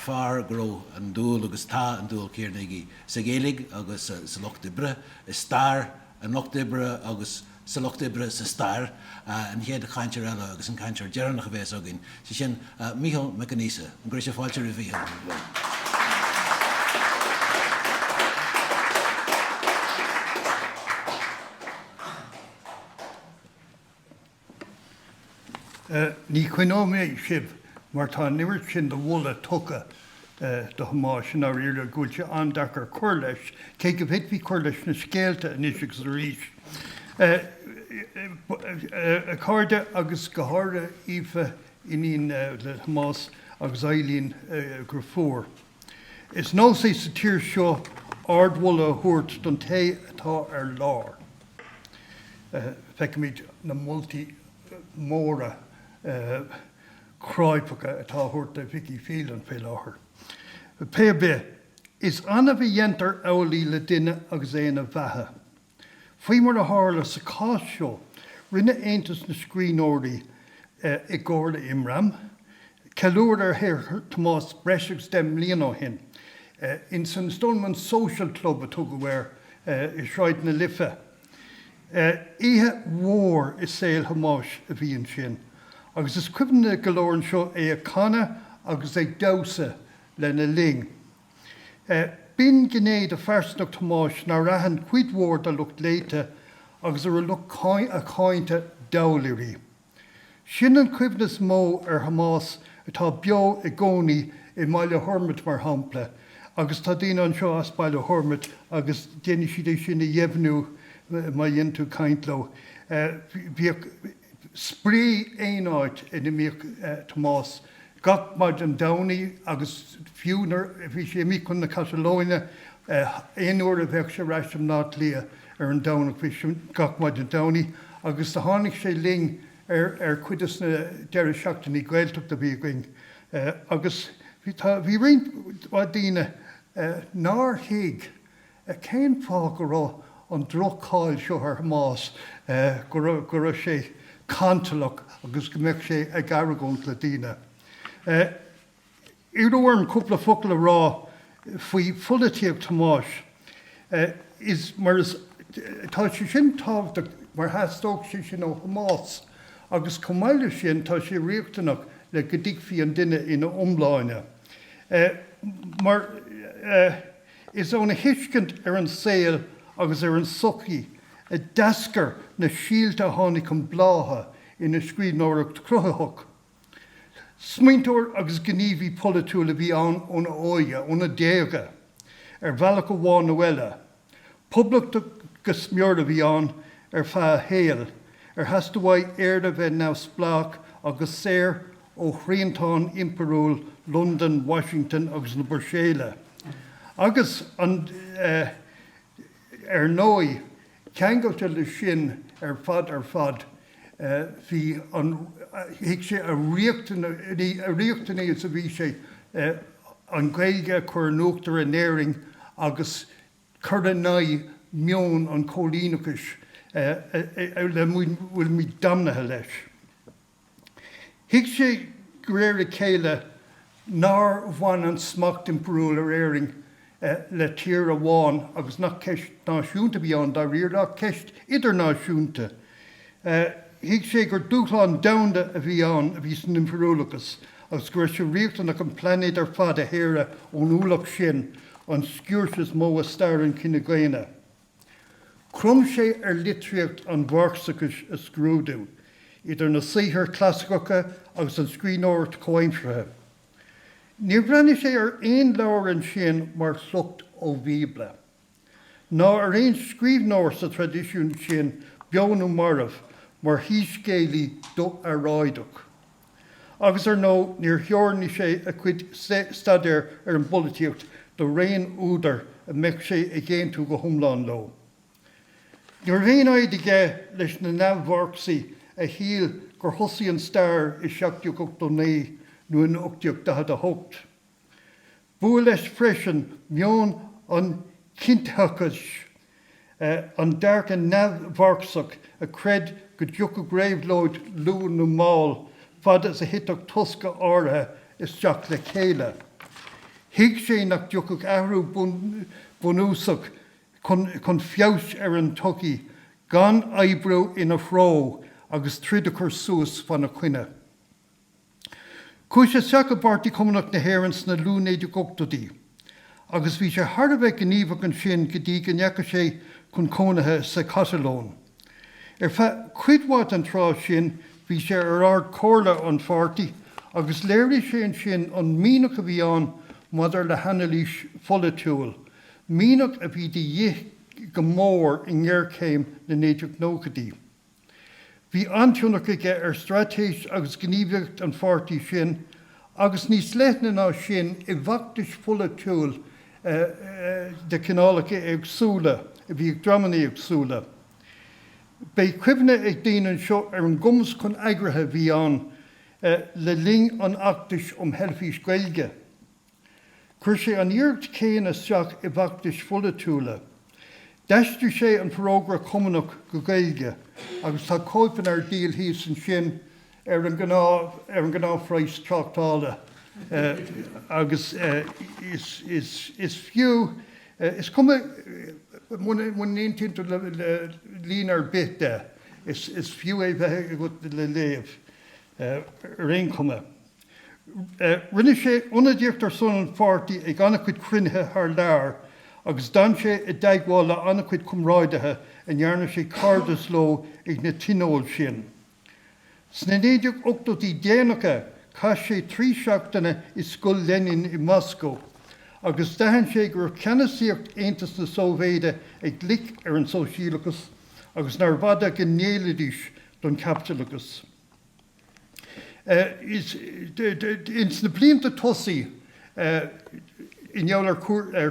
fear go raibh an dúil agus tá an dúil céanna aige sa Ghaeilge agus sa lucht oibre, i stair an lucht oibre agus sa lucht oibre sa stair, an chéad chainteoir eile agus an cainteoir deireanach a bhéas againn, sé sin Mícheál Mac Aonghusa. An gcuirfidh sibh fáilte roimh Mhícheál? Ní choinneoidh mé sibh mar tá an oiread sin de mholadh tugtha do Thomás i ndáiríre go bhfuil sé an-deacair cur leis, cé go bhféadfaí cur leis na scéalta anois agus arís. A chairde, agus go háirithe Aoife, iníon le Tomás, agus Eileen, a dheirfiúr. Is nós é sa tír seo ardmholadh a thabhairt don té atá ar lár. Feicimid na moltaí móra cráifeacha atá á thabhairt do Vicky Phelan faoi láthair. Pé ar bith, is annamh a dhéantar amhlaidh le duine agus é ina bheatha. Faoi mar a tharla sa chás seo, rinne Aontas na Scríbhneoirí, i gcomhar le Imram, ceiliúradh ar shaothar Thomáis breis agus 10 mbliana ó shin. Ins an Stoneman Social Club a tugadh air i Sráid na Life. Oíche mhór i saol Thomáis a bhí ansin, agus is cuimhin le go leor anseo é ag canadh agus ag damhsa lena linn. B'in gné de phearsanacht Thomáis nár aithin cuid mhór dá lucht léite agus a raibh lucht a cáinte dall uirthi. Sin an chuimhne is mó ar Thomás atá beo i gcónaí i mBaile Thormaid, mar shampla, agus tá daoine anseo as Baile Thormaid agus déanfaidh siad é sin a dheimhniú má dhéanann tú caint leo. Bhíodh spraoi aon áit ina mbíodh Tomás gach maidin Domhnaigh agus fiú nuair a bhí sé imithe chun na Catalóine, aon uair a bheadh sé ar ais i mBleá Cliath ar an Domhnach, bhí sé gach maidin Domhnaigh agus do tháinig sé linn ar ar chuid des na deireadh seachtainí Gaeltachta a bhí againn agus bhí tá bhí roinnt mhaith daoine nár thuig cén fáth go raibh an droch-cháil seo ar Thomás, go raibh go raibh sé cantalach agus go mbeadh sé ag argóint le daoine. Iarradh orm cúpla focal a rá faoi pholaitíocht Thomáis. Is mar is tá sé sin tábhachtach mar theastódh sé sin ó Thomás agus chomh maith leis sin tá sé riachtanach le go dtuigfí an duine ina iomláine. Mar is óna thuiscint ar an saol agus ar an tsochaí a d'eascair na síolta a tháinig chun blátha ina scríbhneoireacht chruthaitheach. Smaointeoir agus gníomhaí polaitiúil a bhí ann óna óige, óna dhéaga, ar bhealach amháin nó eile. Poblachtach go smior a bhí ann ar feadh a shaoil, ar theastaigh uaidh Éire a bheith neamhspleách agus saor ó shriantán impiriúil Londan, Washington agus na Bruiséile. Agus, ar ndóigh, Ceangailte leis sin ar fad ar fad bhí an, thuig sé a riachtanaí is a bhí sé an Ghaeilge a chur in uachtar in Éirinn agus cur in aghaidh meon an choilíneachais le bhfuilimid damnaithe leis. Thuig sé de réir a chéile nár bhain an smacht impiriúil ar Éirinn le tír amháin agus nach ceist náisiúnta a bhí ann dáiríre ach ceist idirnáisiúnta. Thuig sé gur dúshlán domhanda a bhí ann a bhí san impiriúlachas agus go raibh sé riachtanach an plainéad ar fad a shaoradh ón ualach sin, an sciúirse is mó i stair an chine dhaonna. Chrom sé ar litríocht an Mharxachais a scrúdú, idir na saothair chlasaiceacha agus an scríbhneoireacht chomhaimseartha. Níor bhreathnaigh sé ar aon leabhar ansin mar shliocht ó Bhíobla, ná ar aon scríbhneoir sa traidisiún sin, beo nó marbh, mar shoiscéalaí do-earráideach. Agus, ar ndóigh, níor theorannaigh sé a chuid staidéir ar an bpolaitíocht do raon údar a mbeadh sé ag aontú go hiomlán leo. Ní raibh aon fhoighid aige leis na neamh-Mharcsaigh a shíl gur thosaigh an stair i 1789 nó in 1848. B'fhuath leis freisin meon an chinntitheachais, an dearcadh neamh-Mharcsach a chreid go dtiocfadh réabhlóid luath nó mall fad is a thitfeadh tosca áirithe isteach le chéile. Thuig sé nach dtiocfadh athrú bunúsach chun feabhais ar an tsochaí gan oibriú ina threo agus troid a chur suas fána choinne. Chuaigh sé isteach i bPáirtí Cumannach na hÉireann sna luath-1980idí agus bhí sé thar a bheith gníomhach ansin go dtí go ndeachaigh sé chun cónaithe sa Chatalóin. Ar feadh cuid mhaith den tráth sin bhí sé ar Ard-Chomhairle an pháirtí agus léirigh sé ansin an mianach a bhí ann maidir le hanailís pholaitiúil, mianach a bhí de dhíth go mór i ngéarchéim na 1990idí. Bhí an-tionchar aige ar straitéis agus gníomhaíocht an pháirtí sin agus níos leithne ná sin i bhfeachtais pholaitiúil de chineálacha éagsúla a bhí ag dreamanna éagsúla. Beidh cuimhne ag daoine anseo ar an gcumas chun eagraithe a bhí ann le linn an fheachtais um Theilifís Ghaeilge. Chuir sé an iarracht chéanna isteach i bhfeachtais pholaitiúla. D'aistrigh sé an Forógra Cumannach go Gaeilge agus tá cóipeanna ar díol thíos ansin ar an ngnáth ar an ngnáthphraghas tráchtála agus is is is fiú is cuma muna n-aontaíonn tú le le líne ar bith de is is fiú é bheith agat le léamh ar aon chuma. Rinne sé ionadaíocht ar son an pháirtí ag an-chuid cruinnithe thar lear agus d'fhan sé i dteagmháil le an-chuid comrádaithe a ndearna sé cairdeas leo ag na tionóil sin. Sna 1980idí déanacha chaith sé 3 seachtaine i Scoil Lenin i Moscó agus d'aithin sé go raibh ceannasaíocht Aontas na Sóivéide ag loic ar an sóisialachas agus nárbh fhada go ngéillfidís don chaipitleachas. Ins na blianta tosaigh, i ngeall ar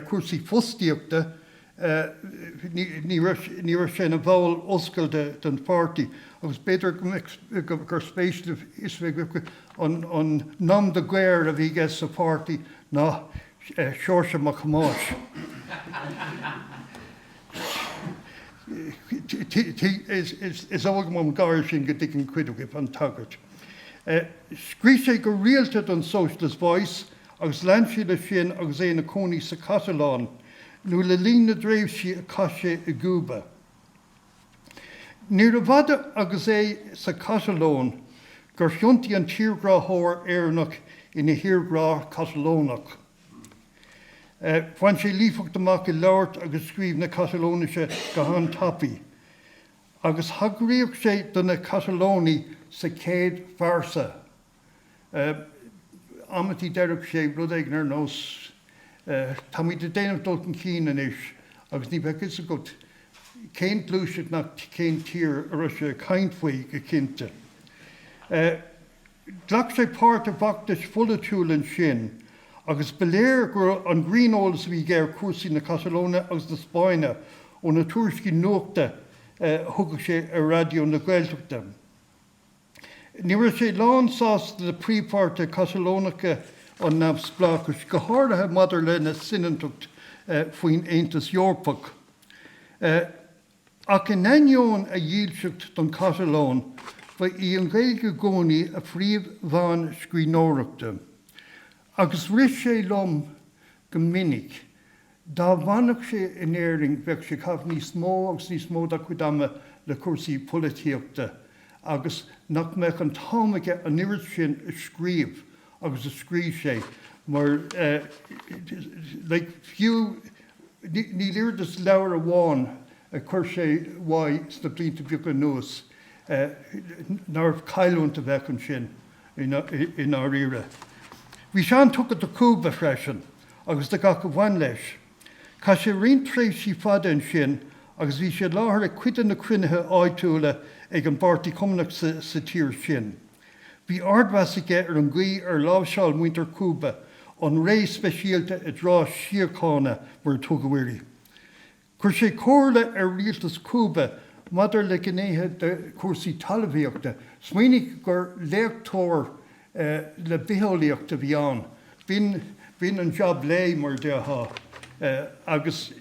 chúrsaí fostaíochta, ní raibh sé ina bhall oscailte den pháirtí agus b'fhéidir gur spéis libh an nom de guerre a bhí aige sa pháirtí ná Seoirse Mac Thomáis. Is dóigh liom ón gáire sin go dtuigeann cuid agaibh an tagairt. Scríobh sé go rialta don Socialist Voice agus lean sé leis sin agus é ina chónaí sa Chatalóin nó le linn na dtréimhsí a chaith sé i gCúba. Níorbh fhada agus é sa Chatalóin gur thiontaigh an tírghráthóir Éireannach ina thírghrá Catalónach. Bhain sé líofacht amach i labhairt agus scríobh na Catalóinise go han-tapaidh, agus thagraíodh sé do na Catalónaigh sa chéad phearsa. Amantaí deireadh sé rud éigin ar nós 'Táimid ag déanamh dul chun cinn anois' agus ní bheadh fhios agat cén ghluaiseacht ná cén tír a raibh sé ag caint faoi go cinnte. Ghlac sé páirt i bhfeachtais pholaitiúla ansin agus ba léir go raibh an grinneolas a bhí aige ar chúrsaí na Catalóine agus na Spáinne ó na tuairiscí nuachta a thugadh sé ar Raidió na Gaeltachta. Ní raibh sé lán sásta le príomhpháirtithe Catalónacha an neamhspleáchais, go háirithe maidir lena soineantacht faoin Aontas Eorpach. Ach in ainneoin a dhílseacht don Chatalóin, ba í an Ghaeilge i gcónaí a phríomh-mheán scríbhneoireachta. Agus rith sé liom go minic, dá bhfanfadh sé in Éirinn bheadh sé ag caitheamh níos mó agus níos mó dá chuid ama le cúrsaí polaitíochta agus nach mbeadh an t-am aige an oiread sin a scríobh agus a scríobh sé mar like fiú Níl oiread is leabhar amháin a chuir sé uaidh sna blianta beaga anuas nárbh cailliúint a bheadh ansin i ndáiríre. Bhí sé an-tugtha do Chúba freisin agus do gach a bhain leis. Chaith sé roinnt tréimhsí fada ansin agus bhí sé i láthair ag cuid de na cruinnithe áitiúla ag an bPáirtí Cumannach sa tír sin. Bhí ardmheas aige ar an gcaoi ar láimhseáil muintir Chúba an ré speisialta i dtráth síochána, mar a tugadh uirthi. Chuir sé comhairle ar rialtas Chúba maidir le gnéithe de chúrsaí talmhaíochta. Smaoinigh gur léachtóir le bitheolaíocht a bhí ann. B'in, b'in an jab lae, mar a déarfá. Agus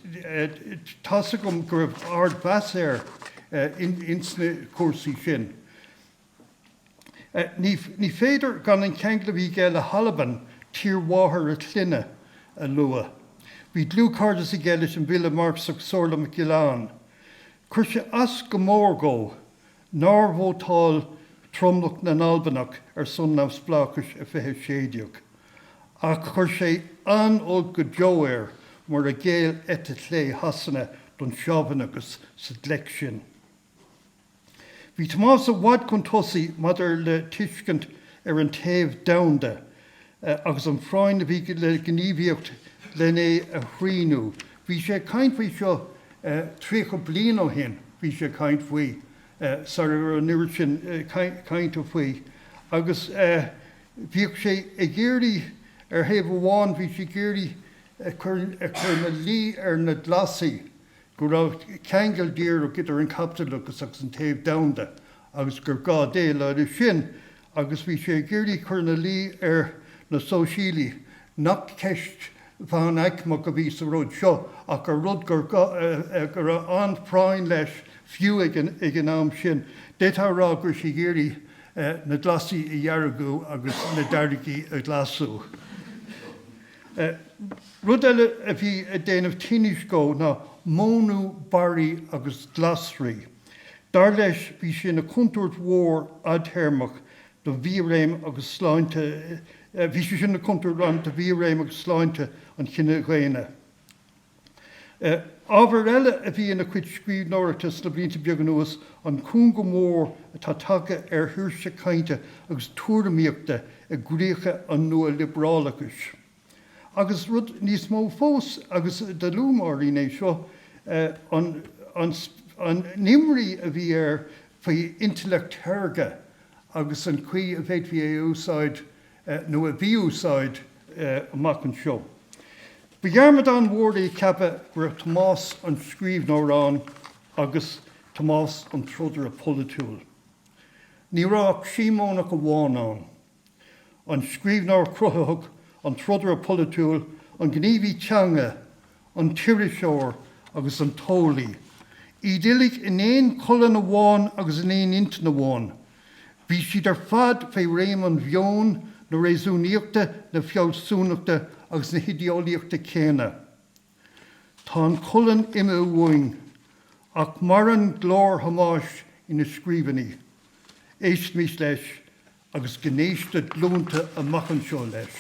tá's agam go raibh ardmheas air ins na cúrsaí sin. Ní féidir gan an ceangal a bhí aige le hAlbain, tír mháthar a chlainne, a lua. Bhí dlúthchairdeas aige leis an bhfile Marxach Somhairle MacGill-Eain. Chuir sé as go mór dhó nár vótáil tromlach na nAlbanach ar son neamhspleáchais i 2016. Ach chuir sé an-olc go deo air mar a ghéill eite chlé Shasana don seobhaineachas sa ghleic sin. Bhí Tomás i bhfad chun tosaigh maidir le tuiscint ar an téamh domhanda agus an phráinn a bhí le gníomhaíocht len é a shrianú. Bhí sé ag caint faoi seo 30 bliain ó shin, bhí sé ag caint faoi sara raibh an oiread sin cainte faoi agus bhíodh sé ag iarraidh, ar thaobh amháin, bhí sé ag iarraidh cur ina luí ar na Glasaigh go raibh ceangal díreach idir an caipitleachas agus an téamh domhanda agus gur gá déileáil leis sin agus bhí sé ag iarraidh cur ina luí ar na sóisialaigh nach ceist mheánaicmeach a bhí sa rud seo ach gur rud go raibh an-phráinn leis fiú ag an am sin. D'fhéadfá a rá go raibh sé ag iarraidh na Glasaigh a dheargú agus na Deargaigh a ghlasú. Rud eile a bhí ag déanamh tinnis dhó ná modhnú barraí agus glasraí. Dar leis, bhí sé ina chontúirt mhór fhadtéarmach do bhia-réim agus sláinte, bhí sé sin ina chontúirt do bhia-réim agus sláinte an chine dhaonna. Ábhar eile a bhí ina chuid scríbhneoireachta sna blianta beaga anuas, an cúngú mór atá tagtha ar shaoirse cainte agus tuairimíochta i gcríocha an nua-liobrálachais. Agus rud níos mó fós, agus do luaigh Máirín é seo, an an imní a bhí air faoi intleacht shaorga agus an chaoi a bhféadfaí é a úsáid nó a mhí-úsáid amach anseo. Ba dhearmadán mhór é ceapadh go raibh Tomás an scríbhneoir ann agus Tomás an trodaire polaitiúil. Ní raibh ach Síomónach amháin ann. An scríbhneoir cruthaitheach, an trodaire polaitiúil, an gníomhaí teanga, an t-iriseoir agus an t-eolaí. Iad uilig in aon cholainn amháin agus in aon intinn amháin. Bhí siad ar fad fé réim an mheoin, na réasúnaíochta, na fealsúnachta agus na hidéolaíochta céanna. Tá an cholainn imithe uainn, ach maireann glór Thomáis ina scríbhinní. Éistimis leis agus go n-éiste glúnta amach anseo leis.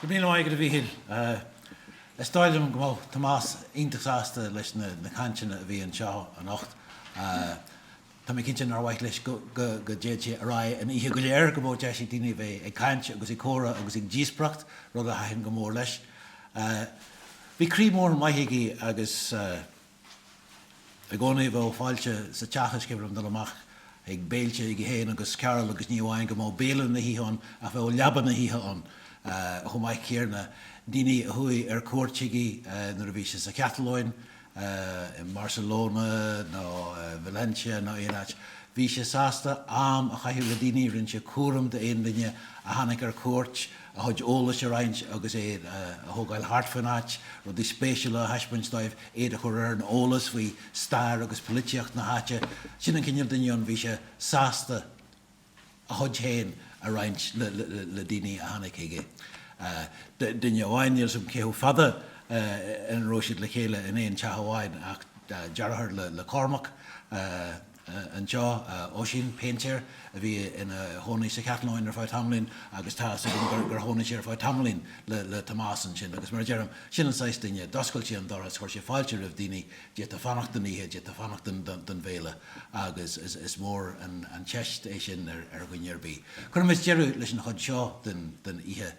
Go raibh míle maith agat a Mhíchíl. Is dóigh liom go mbeadh Tomás iontach sásta leis na cainteanna a bhí anseo anocht. Tá mé cinnte nár mhaith leis go dtéadh sé ar aghaidh an oíche go léir, go mbeadh deis ag daoine a bheith ag caint agus ag comhrá agus ag díospóireacht, rud a thaitin go mór leis. Bhí croí mór maith aige agus i gcónaí bheadh fáilte sa teach is cuimhin liom dul amach ag béilte aige féin agus Carol agus ní amháin go mbeadh béile na hoíche ann ach bheadh leaba na hoíche ann chomh maith céanna. Daoine a chuaigh ar cuairt chuige nuair a bhí sé sa Chatalóin, i mBarcelona nó Valencia nó aon áit. Bhí sé sásta am a chaitheamh le daoine, rinne sé cúram d'aon duine a tháinig ar cuairt, a chuid eolais a roinnt agus é a thógáil thart faoin áit, rudaí spéisiúla a thaispeáint dóibh, iad a chur ar an eolas faoi stair agus polaitíocht na háite. Sin an cineál duine ann, bhí sé sásta. a chuid féin a roinnt le daoine a tháinig chuige. Duine amháin, níl 's agam cé chomh fada ina raibh siad le chéile in aon teach amháin ach deartháir le Cormac anseo, Oisín, péintéir a bhí ina chónaí sa Chatalóin ar feadh tamaillín agus tá 'fhios agam gur chónaigh sé ar feadh tamaillín le Tomás ansin agus mar a deirim, sin an saghas duine, d'oscail sé an doras, chuir sé fáilte roimh daoine, d'fhéadfá fanacht don oíche, d'fhéadfá fanacht don bhéile agus is mór an teist é sin ar dhuine ar bith. Cuirfimid deireadh leis an chuid seo den oíche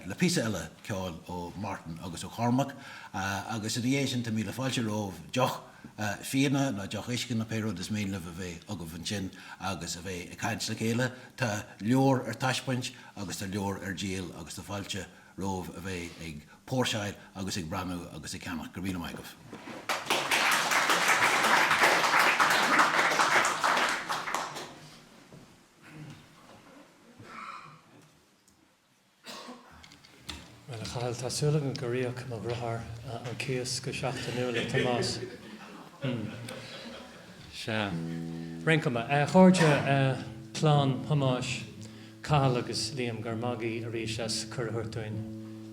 le píosa eile ceoil ó Martin agus ó Chormac agus ina dhiaidh sin tá míle fáilte romhaibh deoch fíona nó deoch uisce nó pé rud is mian libh a bheith agaibh ansin agus a bheith ag caint le chéile. Tá leabhair ar taispeáint agus tá leabhair ar díol agus tá fáilte romhaibh a bheith ag póirseáil agus ag breathnú agus ag ceannach. Go raibh míle maith agaibh. Bhuel, a Chathail, tá súil agam gur íoc mo dheartháir an cíos go seachtainiúil le Tomás. Hmm. Sea. Ar aon chuma, a chairde, clann Thomáis, Cathal agus Liam, go raibh maith agaibh arís as cuireadh a thabhairt dúinn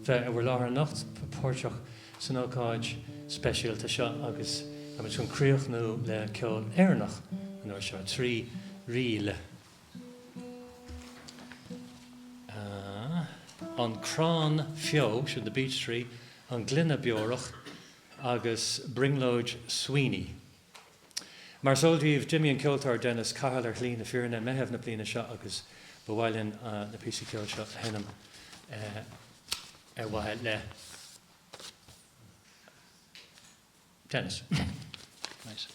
bheith i bhur láthair anocht, páirteach san ócáid speisialta seo agus táimid chun críochnú le ceol Éireannach an uair seo, 3 ríl. An Crann Feó, sin The Beech Tree, An Gloine Beorach agus Brionglóid Sweeney. Mar is eol daoibh, d'imigh an ceoltóir Dennis Cahill ar shlí na fírinne i Meitheamh na bliana seo agus ba mhaith linn na píosaí ceoil seo a sheinm ar mhaithe le Dennis. Nice.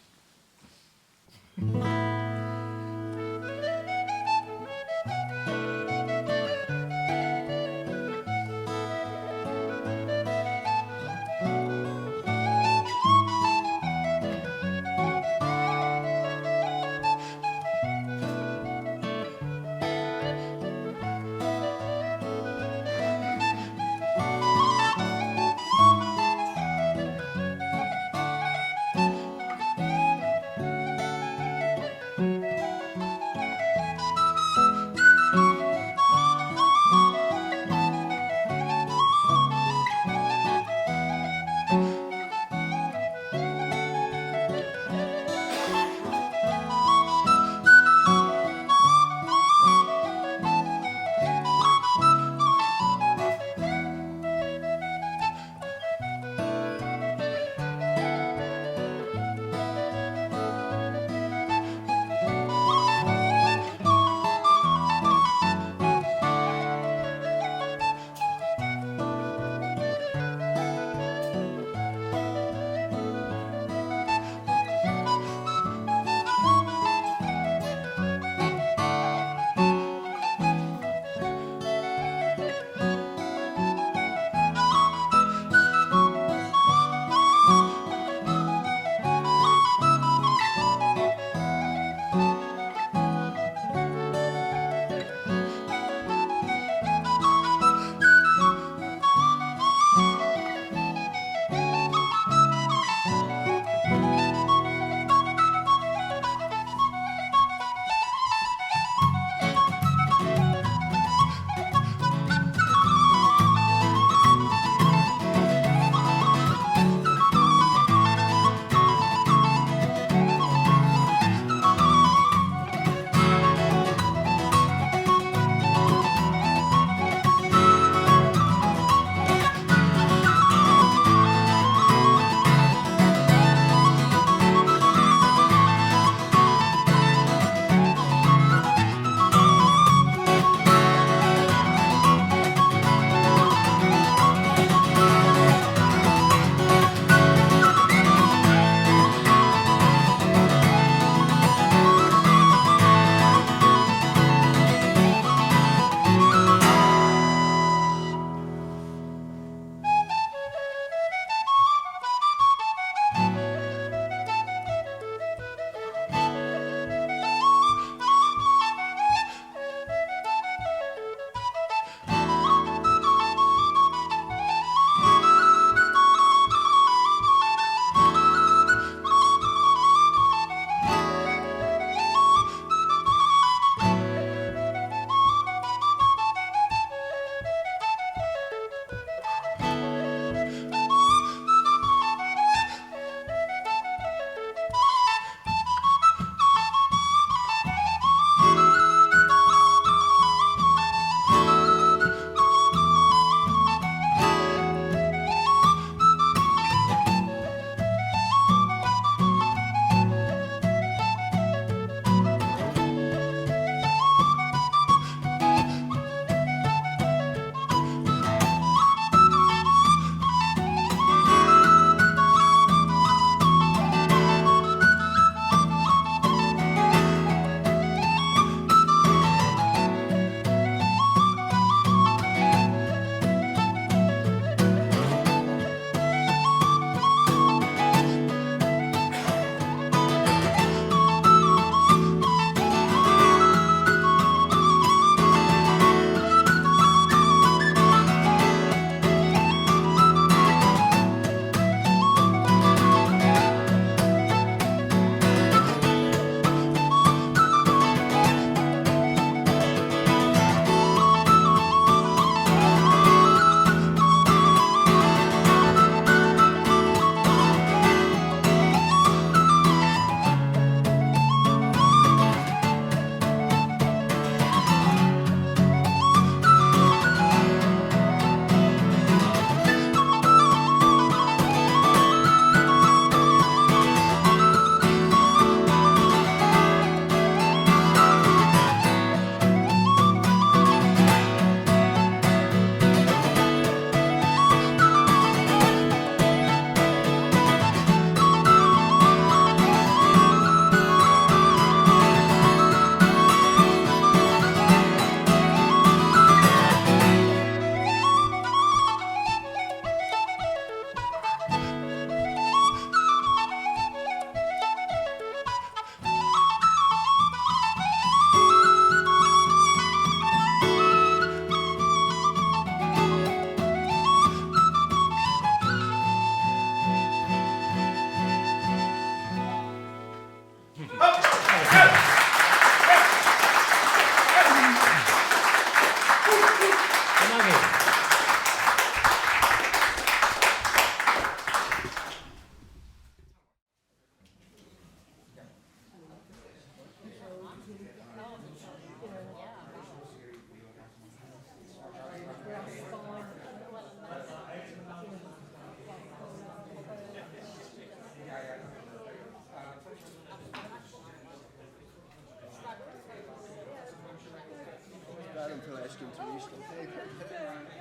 dúirt arís dom féin.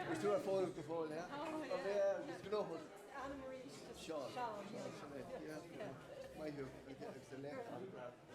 Agus tú ar fónamh go fóill, yeah? Tá mé agus gnóthach. Seán. Seán, sin é. Yeah. Maith thú. Agus a léachán.